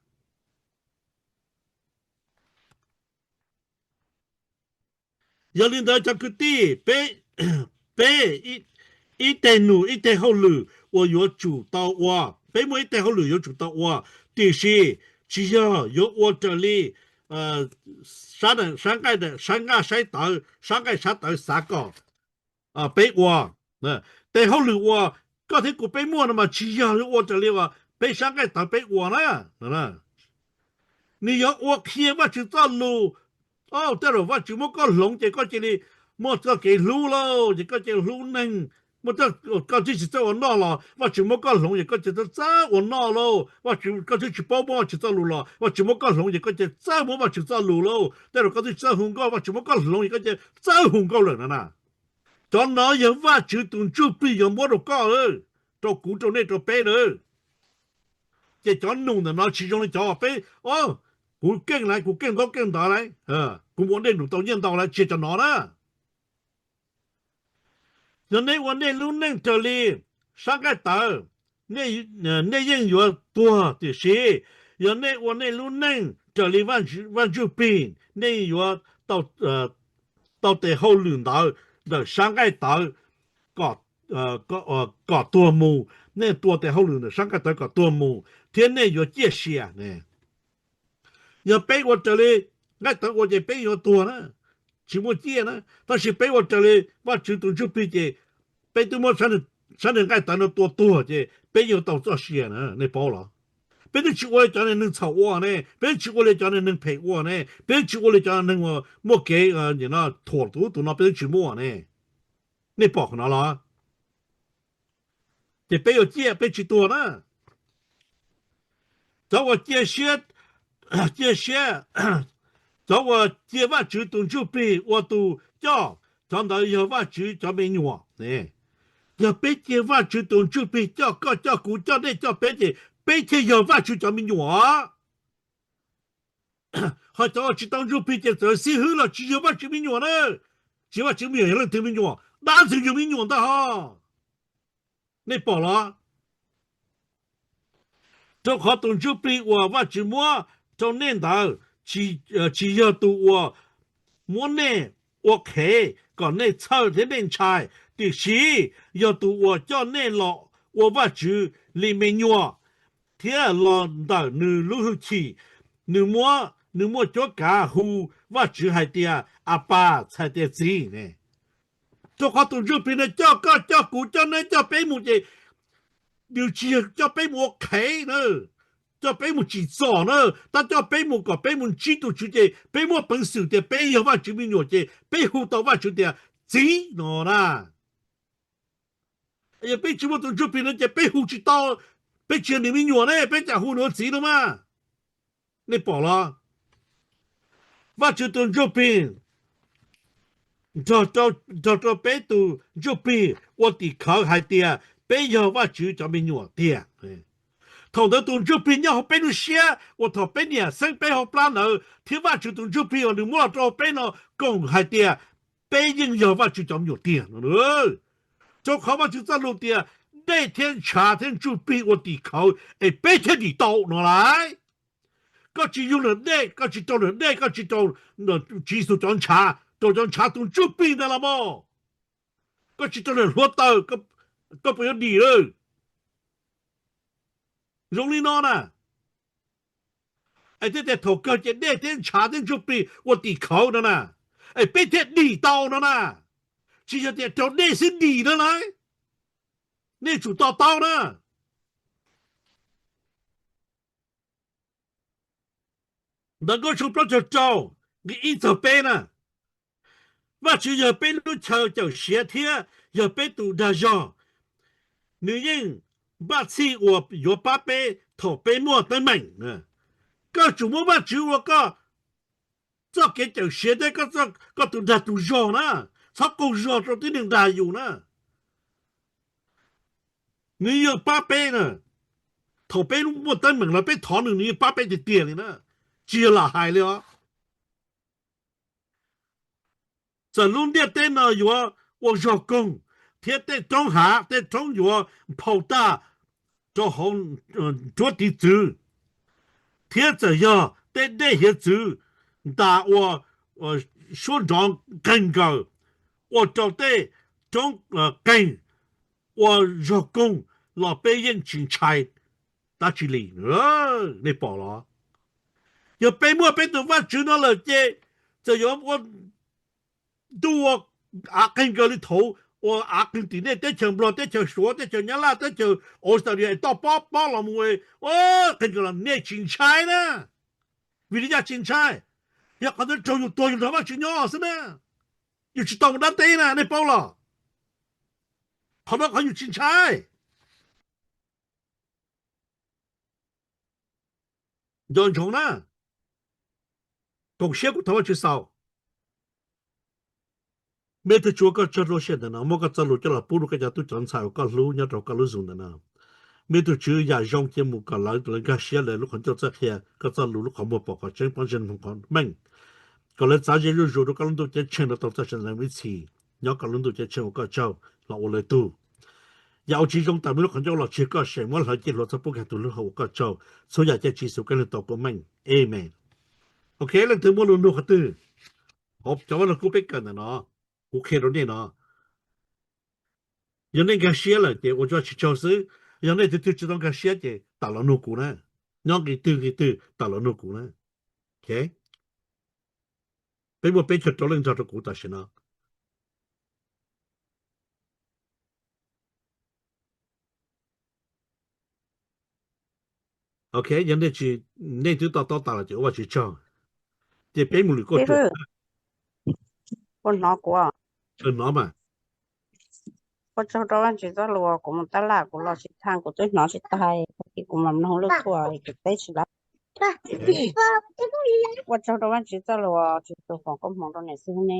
Yog li ntawd cov kwv tij, peb, peb ib teg num ib teg hauj lwm uas yuav tsum tau ua, peb muaj ib teg hauj lwm yuav tsum tau ua, tiam sis tsis yog yuav ua raws li sab nqaij, sab nqaij sab tawv, sab nqaij sab tawv xav kom peb ua. Tes hauj lwm uas koj thiab kuv peb muaj no mas tsis yog yuav ua raws li uas peb sab nqaij tawv peb ua na. Nws yog ua qhia Vajtswv txoj lus. Tej zaum Vajtswv muab koj hloov ces koj cia li muaj txoj kev hlub lauj, ces koj cia li hlub neeg. Muaj, koj twb tsis txawj ua noj los Vajtswv muab koj hloov ces koj cia li txawj ua noj lauj. Vajtswv, koj twb tsis paub muab Vajtswv txoj lus los Vajtswv muab koj hloov ces koj cia li txawj muab Vajtswv txoj lus lauj. Tej zaum koj twb tsis txawj hu nkauj, Vajtswv muab koj hloov ces koj cia li txawj hu nkauj lawm no na. Cov no yog Vajtswv tus ntsuj plig yuav muab rau koj, rau kuv, rau nej, rau peb na. Ces cov num ntawm no tsis zoo li cov peb, kuv keej lawm, kuv keej ntaub keej ntawv lawm, kuv mus ua dej num tau nyiaj ntau lawm, tsis yog cov no na. Yog nej ua nej lub neej raws li sab nqaij tawv, nej yeej yuav tuag, tiam sis yog nej ua nej lub neej raws li Vaj Ntsuj Plig, nej yeej yuav tau tes hauj lwm ntawd ntawm sab nqaij tawv kom tuag mus. Nej tua tes hauj lwm ntawm sab nqaij tawv kom tuag mus thiab nej yuav ciaj sia ne. Yog peb ua raws li nqaij tawv ua ces peb yuav tuag na, tsis muaj ciaj na. Tab sis peb ua raws li Vajtswv tus Ntsuj Plig ces peb twb muab sab nqaij tawv no tua tuag ces peb yuav tau txoj sia na, nej paub los? Peb twb tsis ua li cov neeg txhaum ua ne, peb twb tsis ua li cov neeg phem ua ne, peb twb tsis ua li cov neeg muaj kev thuam tus ub tus no, peb twb tsis muaj ne. Nej pom qhov no los? Ces peb yuav ciaj, peb tsis tuag na. Cov uas cia siab, cia siab, cov uas cia Vajtswv tus Ntsuj Plig ua tus coj, cov ntawd yog Vajtswv cov me nyuam. Yog peb cia Vajtswv tus Ntsuj Plig coj koj, coj kuv, coj nej, coj peb ces peb thiaj yog Vajtswv cov me nyuam. Ho cov uas tsis tau Ntsuj Plig ces txawm xib hwb los tsis yog Vajtswv me nyuam na. Tsis yog Vajtswv me nyuam, yog leej twg me nyuam? Dab ntxwg nyoog me nyuam ntag ho. Nej pom los? Rau qhov tus Ntsuj Plig uas Vajtswv muab rau nej ntawd tsis yog tus uas muab nej ua qhev kom nej txhawj thiab nej ntshai, tiam sis yog tus uas coj nej los ua Vajtswv li me nyuam thiab los ntawm nws lub hwj chim, nws muab, nws muaj cuab kav hu Vajtswv hais tias Apas, txhais tias Txiv ne. Rau qhov tus Ntsuj Plig no coj koj, coj kuv, coj nej, coj peb mus ces nws tsis yog coj peb mus ua qhev na, coj peb mus tsim txom na, tab coj peb mus kom peb mus ntsib tus Tswv ces peb muaj peev xwm tias peb yog Vajtswv me nyuam ces peb hu tau Vajtswv tias Txiv no na. Yog peb tsis muaj tus Ntsuj Plig no ces peb hu tsis tau, peb tsis yog nws me nyuam ne, peb cas hu nws ua Txiv no mas. Nej pom los? Vajtswv tus Ntsuj Plig nrog rau peb tus Ntsuj Plig ua tim khawv hais tias peb yog Vajtswv cov me nyuam tiag. Thaum ntawd tus Ntsuj Plig nyob hauv peb lub siab uas thaum peb niam xeeb peb hauv plab ntawd thiab Vajtswv tus Ntsuj Plig uas nws muab los rau peb no koom hais tias peb yeej yog Vajtswv cov me nyuam tiag no. Rau qhov Vajtswv txoj lus tias dej thiab ntshav thiab ntsuj plig ua tim khawv es peb thiaj dim tau no lauj. Koj tsis yug lawm dej, koj tsis raug lawm dej, koj tsis raug Tswv Yexus cov ntshav, raug cov ntshav tus ntsuj plig ntag los mas. Koj tsis raug lawm hluav taws, koj puas yuav dim lawm? Zoo li no na. Es thiaj tias thaum kawg ces dej thiab ntshav thiab ntsuj plig ua tim khawv no na, es peb thiaj dim tau no na. Tsis yog tias raug dej xwb dim no lauj. Nej tsum to taub na. Ntawv Nkauj Tshooj plaub caug rau, nqe ib txog peb na. Vajtswv yog peb lub chaw cawm siav thiab yog peb tus dag zog. Nws yeej npaj txhij uas yuav pab peb thaum peb muaj teeb meem. Koj tsum muab Vajtswv ua koj txoj kev cawm siav thiab koj tus dag tus zog na. Txhob qaug zog rau tib neeg dag yus na. Nws yeej pab peb na. Thaum peb muaj teeb meem los peb thov nws, nws yeej pab peb tiag tiag li na. Tsis yog lam hais li os. Txawm lub ntiaj teb no yuav ua zog koog, thiab tej roob hav tej roob yuav nphau tag rau hauv nruab tiv txwv, thiab txawm yog tej dej hiav txwv ntas ua suab nrov nqeeg nkaws, ua rau tej roob qeeg ua zog koog los peb yeej tsis ntshai dab tsi li. Nej pom los? Yog peb muaj peb tus Vajtswv no lawm ces txawm yuav ua ntuj ua av qeeg nkaws li thaum ua av qeeg tim nej teb chaws Nplog, teb chaws Suav, teb chaws Nyab Laj, teb chaws Australia toj pob pob los mus, qeeg nkaws los nej tsis ntshai na. Vim li cas tsis ntshai? Yog qhov ntawd raug yus tuag yus nrog Vajtswv nyob xwb na, yus tsis tau mus dab teb na, nej paub los? Qhov no qhov yus tsis ntshai. Nco ntsoov na, koom siab kuv thov Vajtswv xaus. Me tug Tswv, koj tsaug rau lub sij hawm ntawm no muab koj txoj lus coj los pub rau koj cov tub cov ntxhais uas koj hlub nyob rau koj lub zos ntawm no. Me tug Tswv, yam zoo cia mus kom lawv, lawv nkag siab lawv lub qhov ncauj txawj qhia koj txoj lus, lub qhov muag pom qhov tseeb, pob ntseg mloog qhov meej, kom lawv txav ze zuj zus rau koj lub ntuj ceeb tsheej no tau txoj sia ntxeev ib txhis nyob koj lub ntuj ceeb tsheej uas koj tsaug los ua lawv tug. Yam uas tsis zoo tawm me lub qhov ncauj los tseg koj seem muab hlawv cia hluas txhob pub kiag tus hlub hauv uas koj tsaug. Txhua yam cia Tswv Yexus Khetos koob meej. Amees. Ok, leej twg muaj lus nug qhov twg hauv cov vaj lug kub peb kawm ntawm no, kuv qhia rau nej no. Yog nej nkag siab lawm ces ua tsuas tsis tsaug xwb. Yog nej tus twg tsis tau nkag siab ces tawm los nug kuv na. Nyob nqi twg nqi twg tawm los nug kuv na. Ok, peb muaj peb caug rau leej nrog rau kuv tam sim no. Ok, yog nej tsis, nej twb to taub tas lawm ces ua Vajtswv tsaug. Ces peb mus lwm kuj tsuas. Ua hnov kuv, hnov mas. Ua tsaug rau Vajtswv txoj lus, kuv mus tab laj kuv los tsis tag, kuv twb hnov tsis tag, kuv mam mloog lub tuaj kuv teb tsis lawm. Ua tsaug rau Vajtswv txoj lus, tsis tus foom koob hmoov rau niam xwb ne.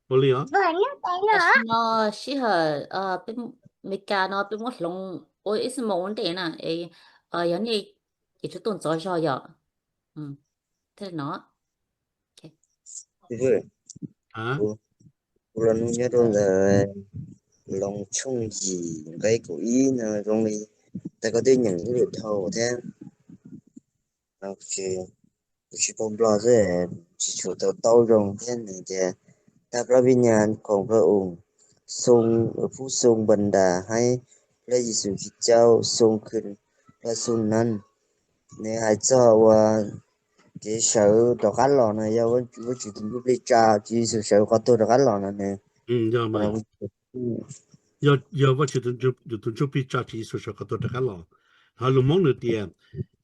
Tam sim no sij hawm Meskas no peb muab hloov ua ib xuab moos ua ntej na, yog nej ces tsuas tuaj ntxov zog yom. Thiaj no. Kuv los nug nyob rau ntawm Loos tshooj yim nqe kaum ib no zoo li, tas koj twb nyeem ib lwm dhau thiab. Kuv tsis paub Nplog xwb, tsis tshua tau taub zoo thiab. Nws tias, ta plaub pij nyas khoom plaub um, xoo, phub xoo npas ntas haib plaub Yexus Khetos xoo khw plaub xoo nan. Nws hais txog uas kev sawv rov qab los no yog Vajtswv tus ntsuj plig tsa Tswv Yexus sawv qhov tuag rov qab los no nws. Yog Vajtswv tus ntsuj plig tsa Tswv Yexus sawv qhov tuag rov qab los. Ho lus Hmoob nws tias,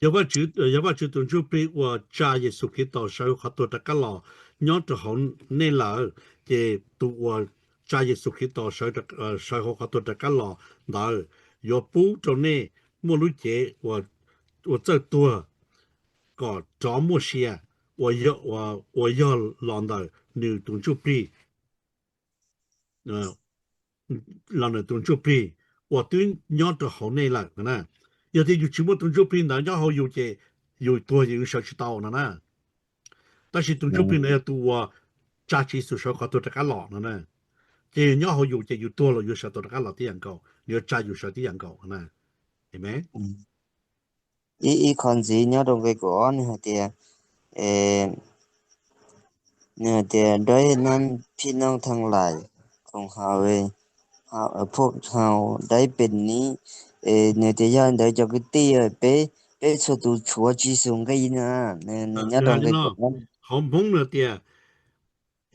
yog Vajtswv tus ntsuj plig uas tsa Yexus Khetos sawv qhov tuag rov qab los nyob rau hauv nej lawm, ces tus uas tsa Yexus Khetos sawv hauv qhov tuag rov qab los ntawd yuav pub rau nej muaj lub cev uas txawj tuag kom rov muaj sia uas yog los ntawm nws tus ntsuj plig, los ntawm tus ntsuj plig uas twb nyob rau hauv nej lawm na. Yog tias yus tsis muaj tus ntsuj plig ntawd nyob hauv yus ces yus tuag yus sawv tsis tau no na. Tab sis tus ntsuj plig ntawd yog tus uas tsa Tswv Yexus sawv qhov tuag rov qab los no na. Ces nyob hauv yus ces yus tuag los yuav sawv tau rov qab los tib yam nkaus, nws yuav tsa yus sawv tib yam nkaus na. Amees. Ib, ib qho ntxiv nyob rau nqe kaum ob nws hais tias, nws hais tias, đối với phi nong thăng lại, cộng hòa với, họ, phúc hậu đáy bình ní. Nws tias yog li ntawd cov kwv tij, peb, peb txhua tus tshuav Tswv Yexus nqi na. Nws nyob rau nqe kaum ob. Hauv Hmoob nws tias,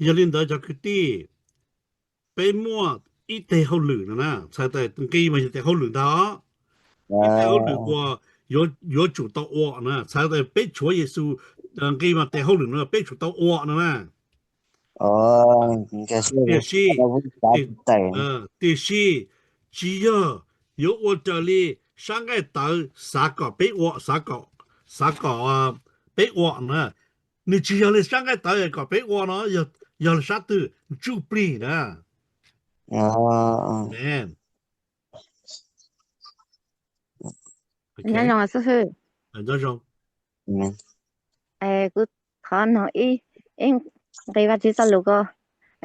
yog li ntawd cov kwv tij, peb muaj ib teg hauj lwm no na, txhais tias nqi mas yog tes hauj lwm ntag. Ib teg hauj lwm uas yuav tsum tau ua na, txhais tias peb tshuav Yexus nqi mas tes hauj lwm no peb tsum tau ua no na. Tiam sis, tiam sis tsis yog yuav ua raws li sab nqaij tawv xav kom peb ua, xav kom, xav kom peb ua na. Nws tsis yog li sab nqaij tawv kom peb ua no, yog li sab twg? Ntsuj plig na. Nyob zoo xib hwb. Nyob zoo. Kuv thov noog ib, ib nqe Vajtswv txoj lus ko.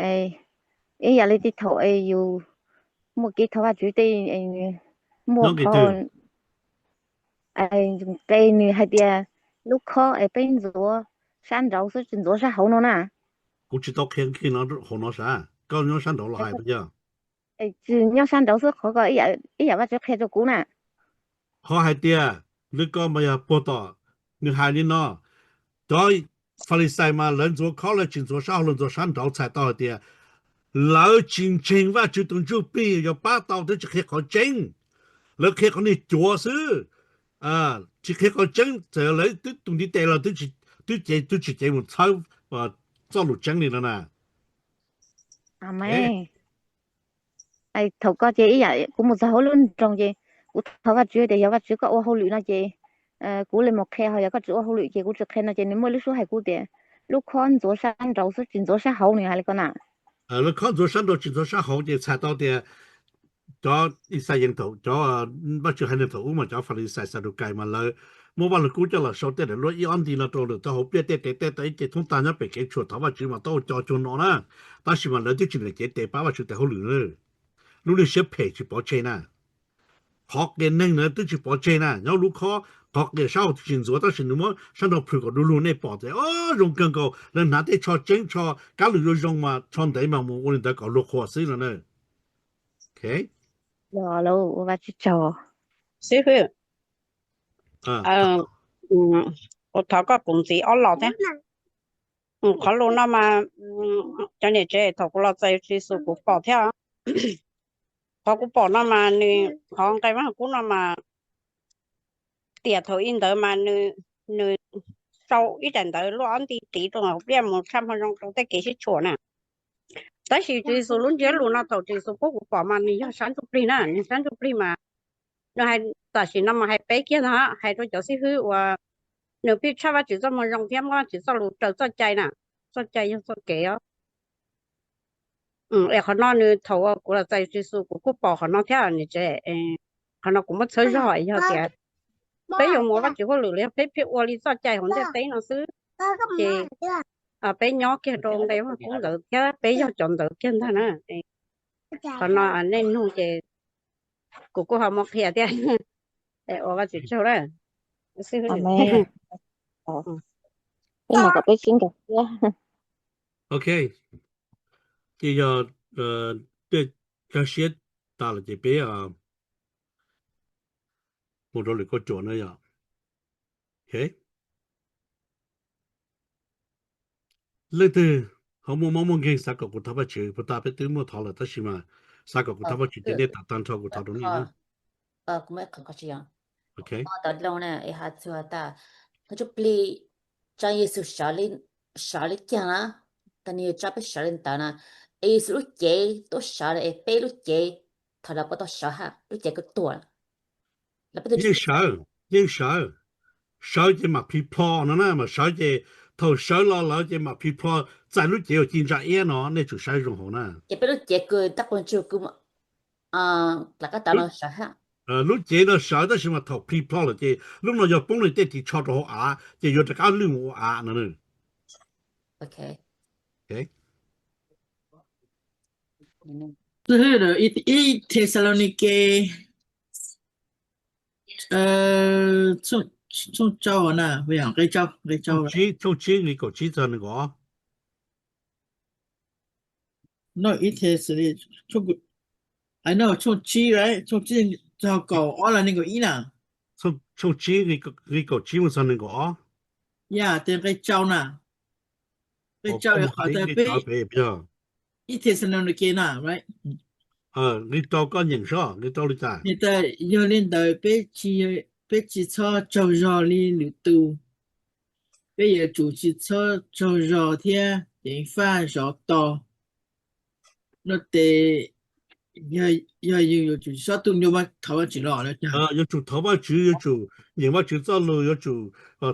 ib yam li tej thaum es yus muaj kev thov Vajtswv tej, muaj qhov nqe nws hais tias lub khob es peb ntxuav sab nraud xwb tsis ntxuav sab hauv no na. Kuv tsis tau qhia hauv no sav, koj nyob sab nraud los hais tiag. Tsis nyob sab nraud xwb, qhov ko ib yam Vajtswv qhia rau kuv na. Qhov hais tias nws ko mas yog puag tom nws hais li no, cov Falixais mas lawv ntxuav khob lawv tsis ntxuav sab hauv, lawv ntxuav sab nraud, txhais tau hais tias lawv tsis ntseeg Vajtswv tus Ntsuj Plig yuav pab tau, twb tsis qhia qhov tseeb, lawv qhia qhov niag cuav xwb, tsis qhia qhov tseeb, txawm lawv twb tus ntiv tes los twb cev, twb tsis cev mus txhawb txoj lus tseeb li no na. Thaum ko ces ib yam kuv mus txog hauv lub nroog ces kuv thov Vajtswv tias yog Vajtswv koj ua hauj lwm no ces kuv li mus qhia, ho yog koj tsis ua hauj lwm ces kuv tsis qhia no ces nws muaj lub suab hais kuv tias lub khob ntxuav sab nraud xwb tsis ntxuav sab hauv, nws hais li ko na. Lawv khob ntxuav sab nraud tsis ntxuav sab hauv ces txhais tau tias cov Ixayees thaum, cov Vajtswv haiv neeg thaum ub mas cov Falixais Xadukais mas lawv muab Vaj Lug Kub coj los sau tej daim luag ib ob nti no rau lawm, tau hauv pliaj tej tes tej taw ib ce thoob tag nyob pem kev tshuam thov Vajtswv mas tau ua co cuag no na. Tab sis mas lawv twb tsis niam cev tes pab Vajtswv tes hauj lwm na. Lub neej siab phem tsis pov tseg na. Qhov qias neeg na twb tsis pov tseg na, nyob lub khob qhov qias sab hauv twb tsis ntxuav tab sis nws muab sab nraud plhws kom du lug nej pom tias o zoo kawg nkaus, lawv hnav tej tsho tseeb tsho kab lwm zoo zoo mas tsho ntev mas mus ua li ntawd kom luag qhuas xwb no na. Los ua Vajtswv tsaug xib hwb. Kuv thov koj kuv ntxiv ob los thiab. Qhov lus no mas cov niam tsev thaum kuv los txais Tswv Yexus kuv pom thiab. Qhov kuv pom no mas nws, qhov nqe Vaj Lug Kub no mas tiam thaum ub ntawd mas nws sau ib daim ntawv luaj ob nti tiv rau hauv pliaj mus tshaj hmo zoo rau tej kev sib tshuam na. Tab sis Tswv Yexus lub ntsiab lus no thaum Tswv Yexus pub kuv pom mas nws yog sab ntsuj plig na, nws sab ntsuj plig mas nws hais tam sim no mas hais peb kiag ntag, hais rau cov xib hwb uas nws pheej tshaj Vajtswv txoj moo zoo thiab muab Vajtswv txoj lus raws txoj cai na, txoj cai yog txoj kev os. Es qhov no nws thaum kuv los txais Tswv Yexus kuv kuj pom qhov no thiab, qhov no kuv muab txhawb zog yog tias peb yuav mus ua Vajtswv hauj lwm los yog peb pheej ua li txoj cai hauv ntiaj teb no xwb, ces peb nyob kiag rau nqe Vaj Lug Kub ntawd thiab peb yog cov ntawd kiag ntag na. Qhov no nej nug ces kuv kuj ho muab qhia thiab. Ua Vajtswv tsaug na. Peb mus kom peb sib nrog thiab. Ok, ces yog tej kab siab tas lawm ces peb mus rau lwm kauj ruam na yom. Leej twg ho muaj mob muaj nkeeg xav kom kuv thov Vajtswv, puag ta peb twb muaj thov lawm tab sis mas xav kom kuv thov Vajtswv ces nej tham tag nrho kuv thov rau nej na. Kuv muaj ib qho qhov tsis yog, ok, tau dlou na es hais txog tas Vaj Ntsuj Plig tsa Yexus sawv li, sawv li cas na, tas nws yuav tsa peb sawv li ntawd na, es Yexus lub cev tuaj sawv es peb lub cev thaum lawv puas tau sawv hab, lub cev kuj tuag lawm. Yeej sawv, yeej sawv, sawv ces mam phim plho no na, mas sawv ces thaum sawv los lawm ces mam phim plho, txais lub cev uas ci ntsa iab no nej tsum saib zoo hauv na. Ces peb lub cev kws tab quas ntsug kws lawv qab tav no sawv hab. Lub cev no sawv tab sis mas thaum phim plho lawm ces lub no yog poob li tej ris tsho rau hauv av ces yuav rov qab lwj mus ua av no. Ok. Ib Thexalaunikes tshooj rau na, nqe rau, nqe rau, tshooj tsib nqe kaum tsib txog nees nkaum ob. No ib Thexalaunikes, tshooj tsib, tshooj tsib txog kaum ob los nees nkaum ib na. Tshooj tsib nqe kaum tsib mus txog nees nkaum ob. Yog tias nqe rau na, nqe rau qhov tas peb ib Thexalaunikes na, nqe rau koj nyeem seb nqe rau li cas. Yog li ntawd peb tsis txhob tsaug zog li lwm tus, peb yuav tsum tsis txhob tsaug zog thiab ceev faj zov tos. No ces yog yus yuav tsum tsis txhob tu nyuaj thov Vajtswv los, yuav tsum thov Vajtswv, yuav tsum nyeem Vajtswv txoj lus, yuav tsum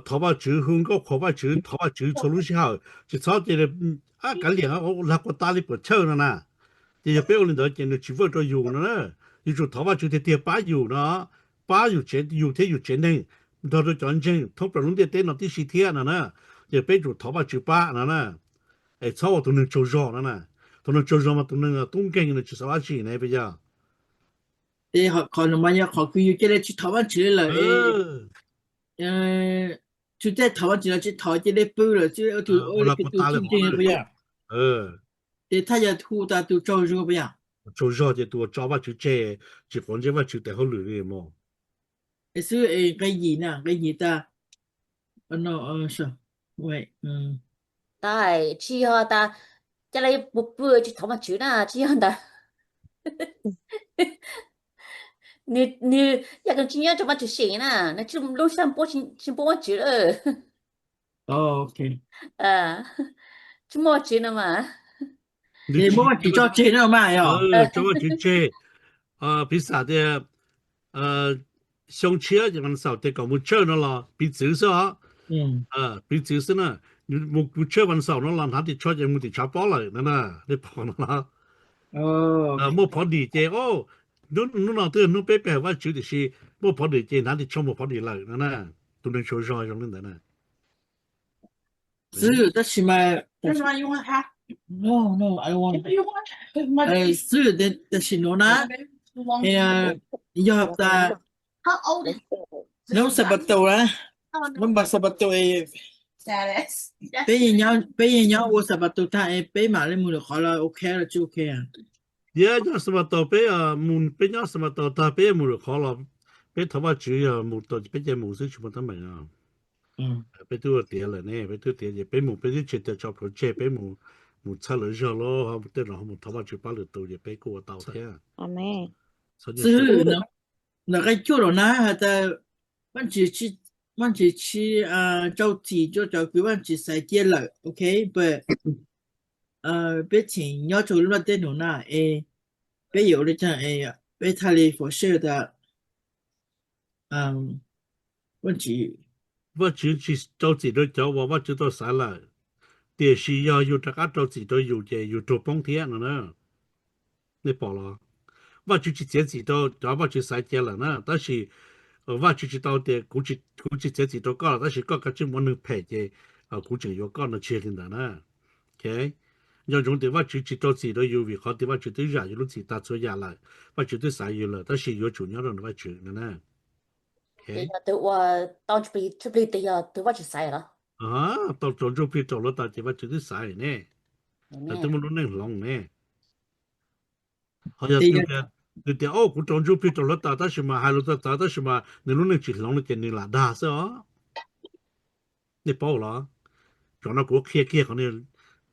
thov Vajtswv, hu nkauj qhuas Vajtswv, thov Vajtswv txhua lub sij hawm, tsis txhob cia li ab kav liam lag quas tas li puas chawj no na. Ces yog peb ua li ntawd ces nws tsis work rau yus no na. Yuav tsum thov Vajtswv tiag tiag pab yus no, pab yus tsev, yus thiab yus tsev neeg, nrog rau cov ntseeg thoob plaws lub ntiaj teb no tib si thiab no na. Ces peb tsum thov Vajtswv pab no na, es txhob ua tus neeg tsaug zog no na. Tus neeg tsaug zog mas tus neeg tub nkeeg nws tsis xav dab tsi ne puas yog? Qhov no mas yog qhov kws yus cia li tsis thov Vajtswv lawm, tsis tej thov Vajtswv los tsis thov cia li pw lawm, ua li kws tus tub nkeeg puas yog? Ces thaj yog hu tas tus tsaug zog puas yog? Tsaug zog ces tus uas tso Vajtswv tseg, tsis quav ntsej Vajtswv tes hauj lwm li mog. Es xwb es nqe yim na, nqe yim tas, tas tsis yog tas cia li pw pw tsis thov Vajtswv na, tsis yog ntawd. Nws yog kws tsis nyob rau Vajtswv sim na, nws tsis lub sab npuab tsis npuab Vajtswv lawm. Tsis muaj Vajtswv no mas. Tsis muaj Vajtswv tso tseg no mas yog tso Vajtswv tseg. Piv xam tias xyoo tshiab ces vas xaum tias kom mus tshawj no los piv txwv xwb os. Piv txwv xwb na, mus mus tshawj vas xaum no los hnav tim tsho ces mus tim tshav pob lawm no na, nej pom no los. Muaj phov dim ces, hnub no twb yog hnub peb pe hawm Vajtswv tiam sis muaj phov dim ces hnav tim tsho mus phov dim lawm no na. Tus neeg tsaug zog zoo li ntawd na. Xwb tab sis mas, xwb tab sis no na, yog tas hnub Xanpataus na, hnub vas Xanpataus es peb yeej nyob ua Xanpataus tag es peb mam li mus lwm qhov los ok los tsis ok? Yog nyob Xanpataus peb, peb nyob Xanpataus tag peb mus lwm qhov los peb thov Vajtswv yog mus tau peb cia mus xwb tsis muaj teeb meem. Peb twb ua tiav lawm ne, peb twb tiav ces peb mus peb twb tsis tias tso plhuav tseg, peb mus, mus txhawb lawv zog los tej no ho mus thov Vajtswv pab lwm tus ces peb kuj ua tau thiab. Xwb, ntawm qe cuaj los na has tas Vajtswv tsis rau txim rau cov kws Vajtswv xaiv cia lawm, ok, but peb tseem nyob rau lub nplaj teb no na es peb yuav ua li cas es peb thiaj li for sure tas Vajtswv tsis rau txim rau cov uas Vajtswv tau xaiv lawm, tiam sis yog yus rov qab rau txim rau yus ces yus raug poob thiab no na. Nej pom los? Vajtswv tsis txiav txim rau cov Vajtswv xaiv cia lawm na, tab sis Vajtswv tsis tau tias kuv tsis txiav txim rau koj los tab sis koj kav tsij mus ua neeg phem ces kuv tseem yuav koj no, tsis yog li ntawd na. Nco ntsoov tias Vajtswv tsis rau txim rau yus vim qhov tias Vajtswv twb zam yus lub txim tag txhua yam lawm, Vajtswv twb xaiv yus lawm tab sis yuav tsum nyob rau ntawm Vajtswv no na. Tus uas tau tshaj plaws twb yog tus Vajtswv xaiv los? Tau rau ntsuj plig rau hluav taws ces Vajtswv twb xaiv ne, lawv twb muaj lub neej hloov ne. Ho yog nws tias, o, kuv rau ntsuj plig rau hluav taws tab sis mas hais lus txawv txawv tab sis mas nws lub neej tsis hloov no ces nws lam dag xwb os. Nej paub los? Tsam no kuv qhia kiag qhov,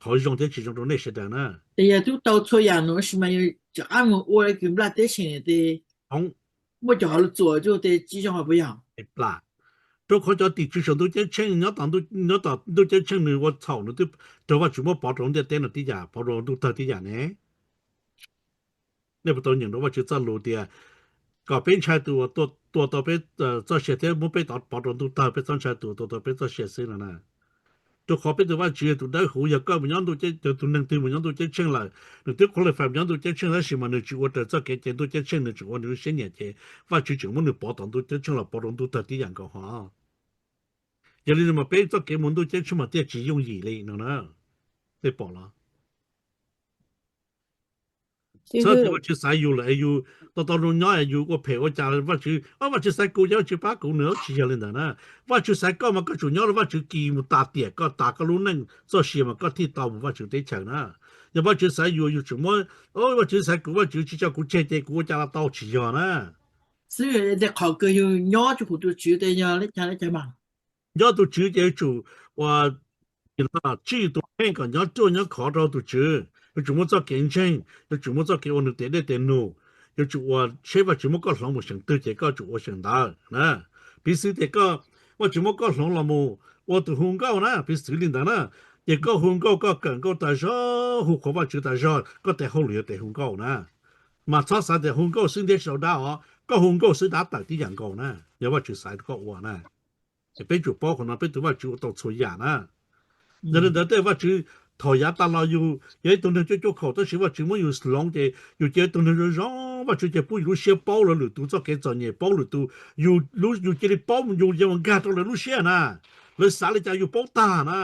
qhov zoo thiab tsis zoo rau nej sawv daws na. Ces yog twb tau txhua yam no sis mas yog rov qab mus ua kws nplaj teb seem tes muaj cov hauv lub txuas tsis zoo hauv puas yog? Rau qhov cov tim tswv saum ntuj ceeb tsheej nyob tom ntuj ceeb tsheej nws ua txhaum nws twb raug Vajtswv muab pov rau ntiaj teb no tib yam, pov rau ntuj tawg tib yam ne. Nej puas tau nyeem rau Vajtswv txoj lus tias kom peb ntshai tus uas tua tau peb txoj sia thiab muab peb tod pov rau ntuj tawg, peb txhob ntshai tus tua tau peb txoj sia xwb no na. Rau qhov peb tus Vajtswv yog tus dawb huv, yog koj mus nyob ntuj, yog tus neeg twg mus nyob ntuj ceeb tsheej lawm, nws twb qualify mus nyob ntuj ceeb tsheej tab sis mas nws tsis ua raws txoj kev ces ntuj ceeb tsheej nws tseem ua nws lub siab nyiam ces Vajtswv tseem muab nws pov tom ntuj ceeb tsheej los pov rau ntuj tawg tib yam nkaus hos. Yog li mas peb txoj kev mus ntuj ceeb tsheej mas thiaj tsis yooj yim li no na. Nej pom los? Txhob tias Vajtswv xaiv yus lawm es yus tau tau zoo nyob es yus ua phem ua cas Vajtswv, o, Vajtswv xaiv kuv ces Vajtswv pab kuv, nws tsis yog li ntawd na. Vajtswv xaiv koj mas koj tsum nyob rau Vajtswv kis mus tas tiam koj tas koj lub neej txoj sia mas koj thiaj tau mus Vajtswv teb chaws na. Yog Vajtswv xaiv yus, yus tsum muab, o, Vajtswv xaiv kuv, Vajtswv tsis tso kuv tseg ces kuv ua cas los tau, tsis yog na. Xwb, qhov kws yus nyob rau hauv tus Tswv tes yog li cas li cas mas? Nyob tus Tswv ces yuav tsum ua tsij tus kheej kom nyob ruaj nyob khov rau tus Tswv, yuav tsum muaj txoj kev ntseeg, yuav tsum muaj txoj kev ua nws tes dej tes num, yuav tsum ua seb Vajtswv muab koj hloov mus seem twg ces koj tsum ua seem ntawd na. Piv xwv tias koj, Vajtswv muab koj hloov los mus ua tus hu nkauj na, piv xwv li ntawd na, ces koj hu nkauj koj kawm nkauj tas zog, hu qhuas Vajtswv tas zog, koj tes hauj lwm yog tes hu nkauj na. Mas txhob xav tias hu nkauj xwb ntiab tsis tau dab os, koj hu nkauj xwb dab tawm tib yam nkaus na, yog Vajtswv xaiv koj ua na. Ces peb tsum paub qhov no, peb tus Vajtswv ua tau txhua yam na. Yog li ntawd tej Vajtswv thaum yav tas los yus yog ib tug neeg cuaj cuaj khaum tab sis Vajtswv muab yus hloov ces yus cia ib tug neeg zoo zoo, Vajtswv ces pub yus lub siab paub lawv lwm tus txoj kev txom nyem, paub lwm tus, yus, yus cia li paub yus yeej ua nkag rau lawv lub siab na. Lawv xav li cas yus paub tag na.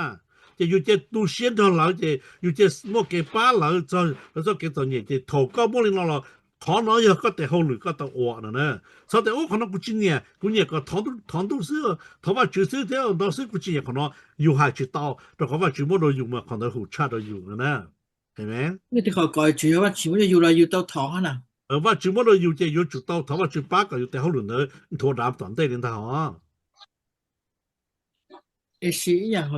Ces yus cia tu siab nrog lawv, ces yus cia muaj kev pab lawv txog lawv txoj kev txom nyem. Ces thaum koj muaj li no los qhov no yog koj tes hauj lwm koj tau ua no na. Txhob tias ub qhov no kuv tsis nyiam, kuv nyiam kom thov ntuj xwb, thov Vajtswv xwb thiab ntau xwb, kuv tsis nyiam qhov no. Yus hais tsis tau, rau qhov Vajtswv muab rau yus mas qhov ntawd hu tshaj rau yus no na. Amen. Qhov kom tsis yog Vajtswv muab rau yus los yus tau thov na. Vajtswv muab rau yus ces yuav tsum tau thov Vajtswv pab kom yus tes hauj lwm ntawd nthuav dav tom ntej li ntag os. Yog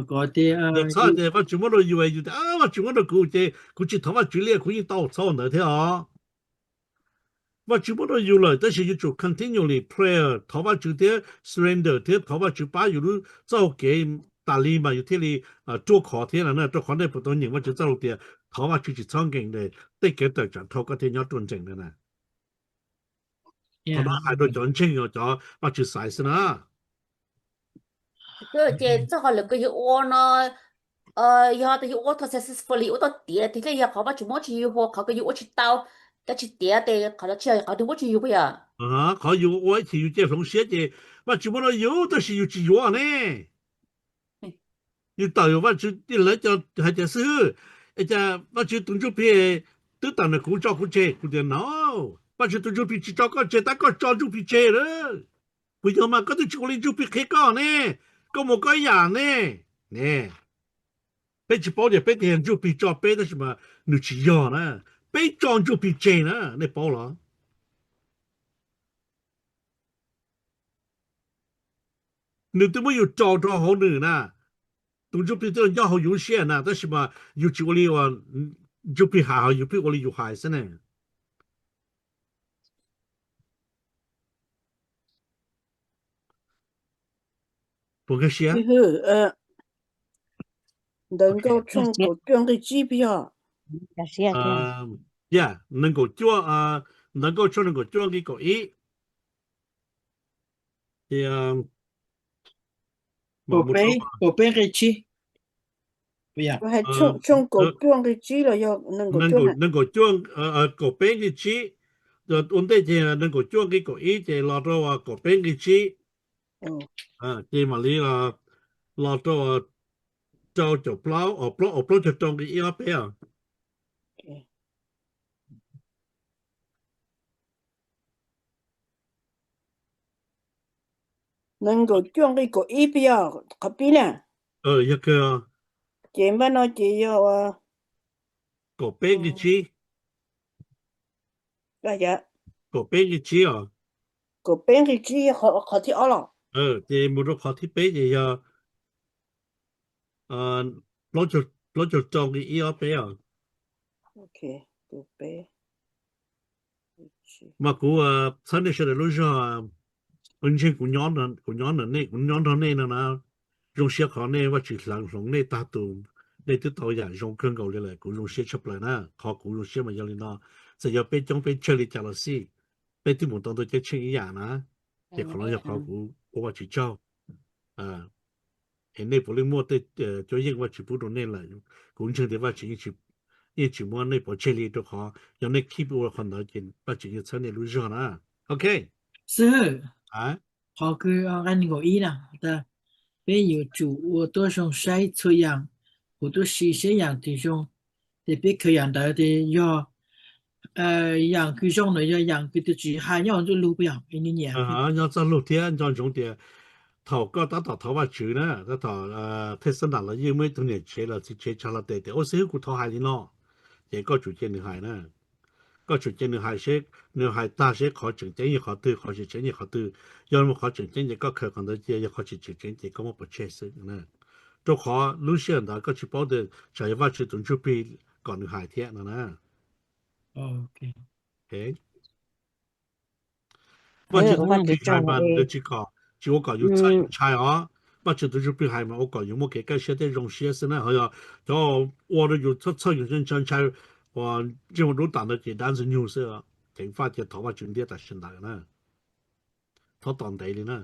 txhob tias Vajtswv muab rau yus, yus tias Vajtswv muab rau kuv ces kuv tsis thov Vajtswv li, kuv yeej tau txhob ua ntawd thiab os. Vajtswv muab rau yus lawm tab sis yuav tsum continually prayer, thov Vajtswv thiab surrender thiab thov Vajtswv pab yus lub txoj hau kev tas li mas yus thiaj li ruaj khov thiab no na. Rau qhov nej puas tau nyeem Vajtswv txoj lus tias thov Vajtswv tsis txhob nkees, tej kev tawm tsam dhau koj thiaj nyob ruaj nrees no na. Qhov no hais rau cov ntseeg, cov Vajtswv xaiv xwb na. Ces txoj hauj lwm kws yus ua no, yog tias yus ua tau successfully, ua tau tiav tiag thiab yog qhov Vajtswv muab tsis yus, qhov kws yus ua tsis tau, ua tsis tiav ces qhov no tsis yog qhov nws muab tsis yus puas yog? Qhov yus ua ib chim yus cia hloov siab ces Vajtswv muab rau yus tab sis yus tsis yuav ne. Yus tawm yus Vajtswv, lawv hais tias xib hwb, es cas Vajtswv tus ntsuj plig twb tawm ntawm kuv tso kuv tseg? Kuv tias no, Vajtswv tus ntsuj plig tsis tso koj tseg, tab koj tso ntsuj plig tseg lawm. Puas yog mas? Koj twb tsis ua li ntsuj plig qhia koj ne, koj mus koj ib yam ne. Ne, peb tsis paub tias peb tias yog ntsuj plig tso peb tab sis mas nws tsis yog na, peb tso ntsuj plig tseg na, nej paub los? Nws twb muab yus rau rau hauv nws na, tus ntsuj plig twb los nyob hauv yus lub siab na, tab sis mas yus tsis ua li uas ntsuj plig hais, ho yus pheej ua li yus hais xwb ne. Puas nkag siab? Ntawv Nkauj tshooj kaum cuaj nqi tsib puas yog? Ya, nees nkaum cuaj, Ntawv Nkauj tshooj nees nkaum cuaj nqi kaum ib. Kaum peb nqi tsib. Tshooj kaum cuaj nqi tsib los yog nees nkaum cuaj, kaum peb nqi tsib. Ua ntej ces nees nkaum cuaj nqi kaum ib ces los rau kaum peb nqi tsib. Ces mam li los rau rau caum plaub, plaub caug rau nqi ib ob peb os. Nees nkaum cuaj nqi kaum ib puas yog qhov pib na? Yog kawg. Ces npaj no ces yog kaum peb nqi tsib. Kaum peb nqi tsib os. Kaum peb nqi tsib yog qhov thib ob los? Ces mus rau qhov thib peb ces yog plaub caug rau nqi ib ob peb os. Mas kuv txhawb nej sawv daws lub zog, kuv ntseeg kuv nyob, kuv nyob nrog nej no na, zoo siab qhov nej Vajtswv hloov nej tag tus, nej twb tau yam zoo kawg nkaus li lawm, kuv zoo siab tshaj plaws na. Qhov kuv zoo siab mas yog li no, txawm yog peb coob peb tsawg li cas los xij, peb twb mus tau ntawm ceeb tsheej ib yam na. Ces qhov no yog qhov kuv ua Vajtswv tsaug. Es nej puav leej muaj tej cuab yeej Vajtswv pub rau nej lawm, kuv ntseeg tias Vajtswv yeej tsis muab nej pov tseg li, rau qhov yog nej keep ua qhov ntawd ces Vajtswv yeej txhawb nej lub zog na. Ok. Xib hwb, qhov kws nqi nees nkaum ib na, peb yuav tsum ua tuab zoo saib txhua yaam, kuv tuab si saib yaam twg zoo, ces peb khaws yaam ntawd ces yog yaam kws zoo na yog yaam kws tus Tswv has nyob hauv ntuj lug puas yog? Nyob txoj lug thiab nco ntsoov tias thaum koj tab tom thov Vajtswv na, tab tom thej xab nram los yeej muaj ib tug niam tsev los txiv tsev tsa los tes tias ua xib hwb kuv thov hais li no, ces koj tsum cia nws hais na. Koj tsum cia nws hais seb, nws hais tag seb qhov tseem ceeb yog qhov twg, qhov tsis tseem ceeb yog qhov twg. Yog muaj qhov tseem ceeb ces koj khaws qhov ntawd cia, yog qhov tsis tseem ceeb ces koj muab pov tseg xwb. Rau qhov lub sij hawm ntawd koj tsis paub tias tsam yog Vajtswv tus ntsuj plig kom nws hais thiab no na. Vajtswv tus ntsuj plig hais mas nws tsis kom, tsis ua kom yus txhawj yus ntshai os. Vajtswv tus ntsuj plig hais mas ua kom yus muaj kev kaj siab thiab zoo siab xwb na. Ho yog cov ua rau yus txhawj txhawj yus ntshai ntshai uas ntsej muag dub tas ntawd ces dab ntxwg nyoog xwb. Ceev faj cia thov Vajtswv ntiab tam sim ntawd na. Thov tom ntev li na.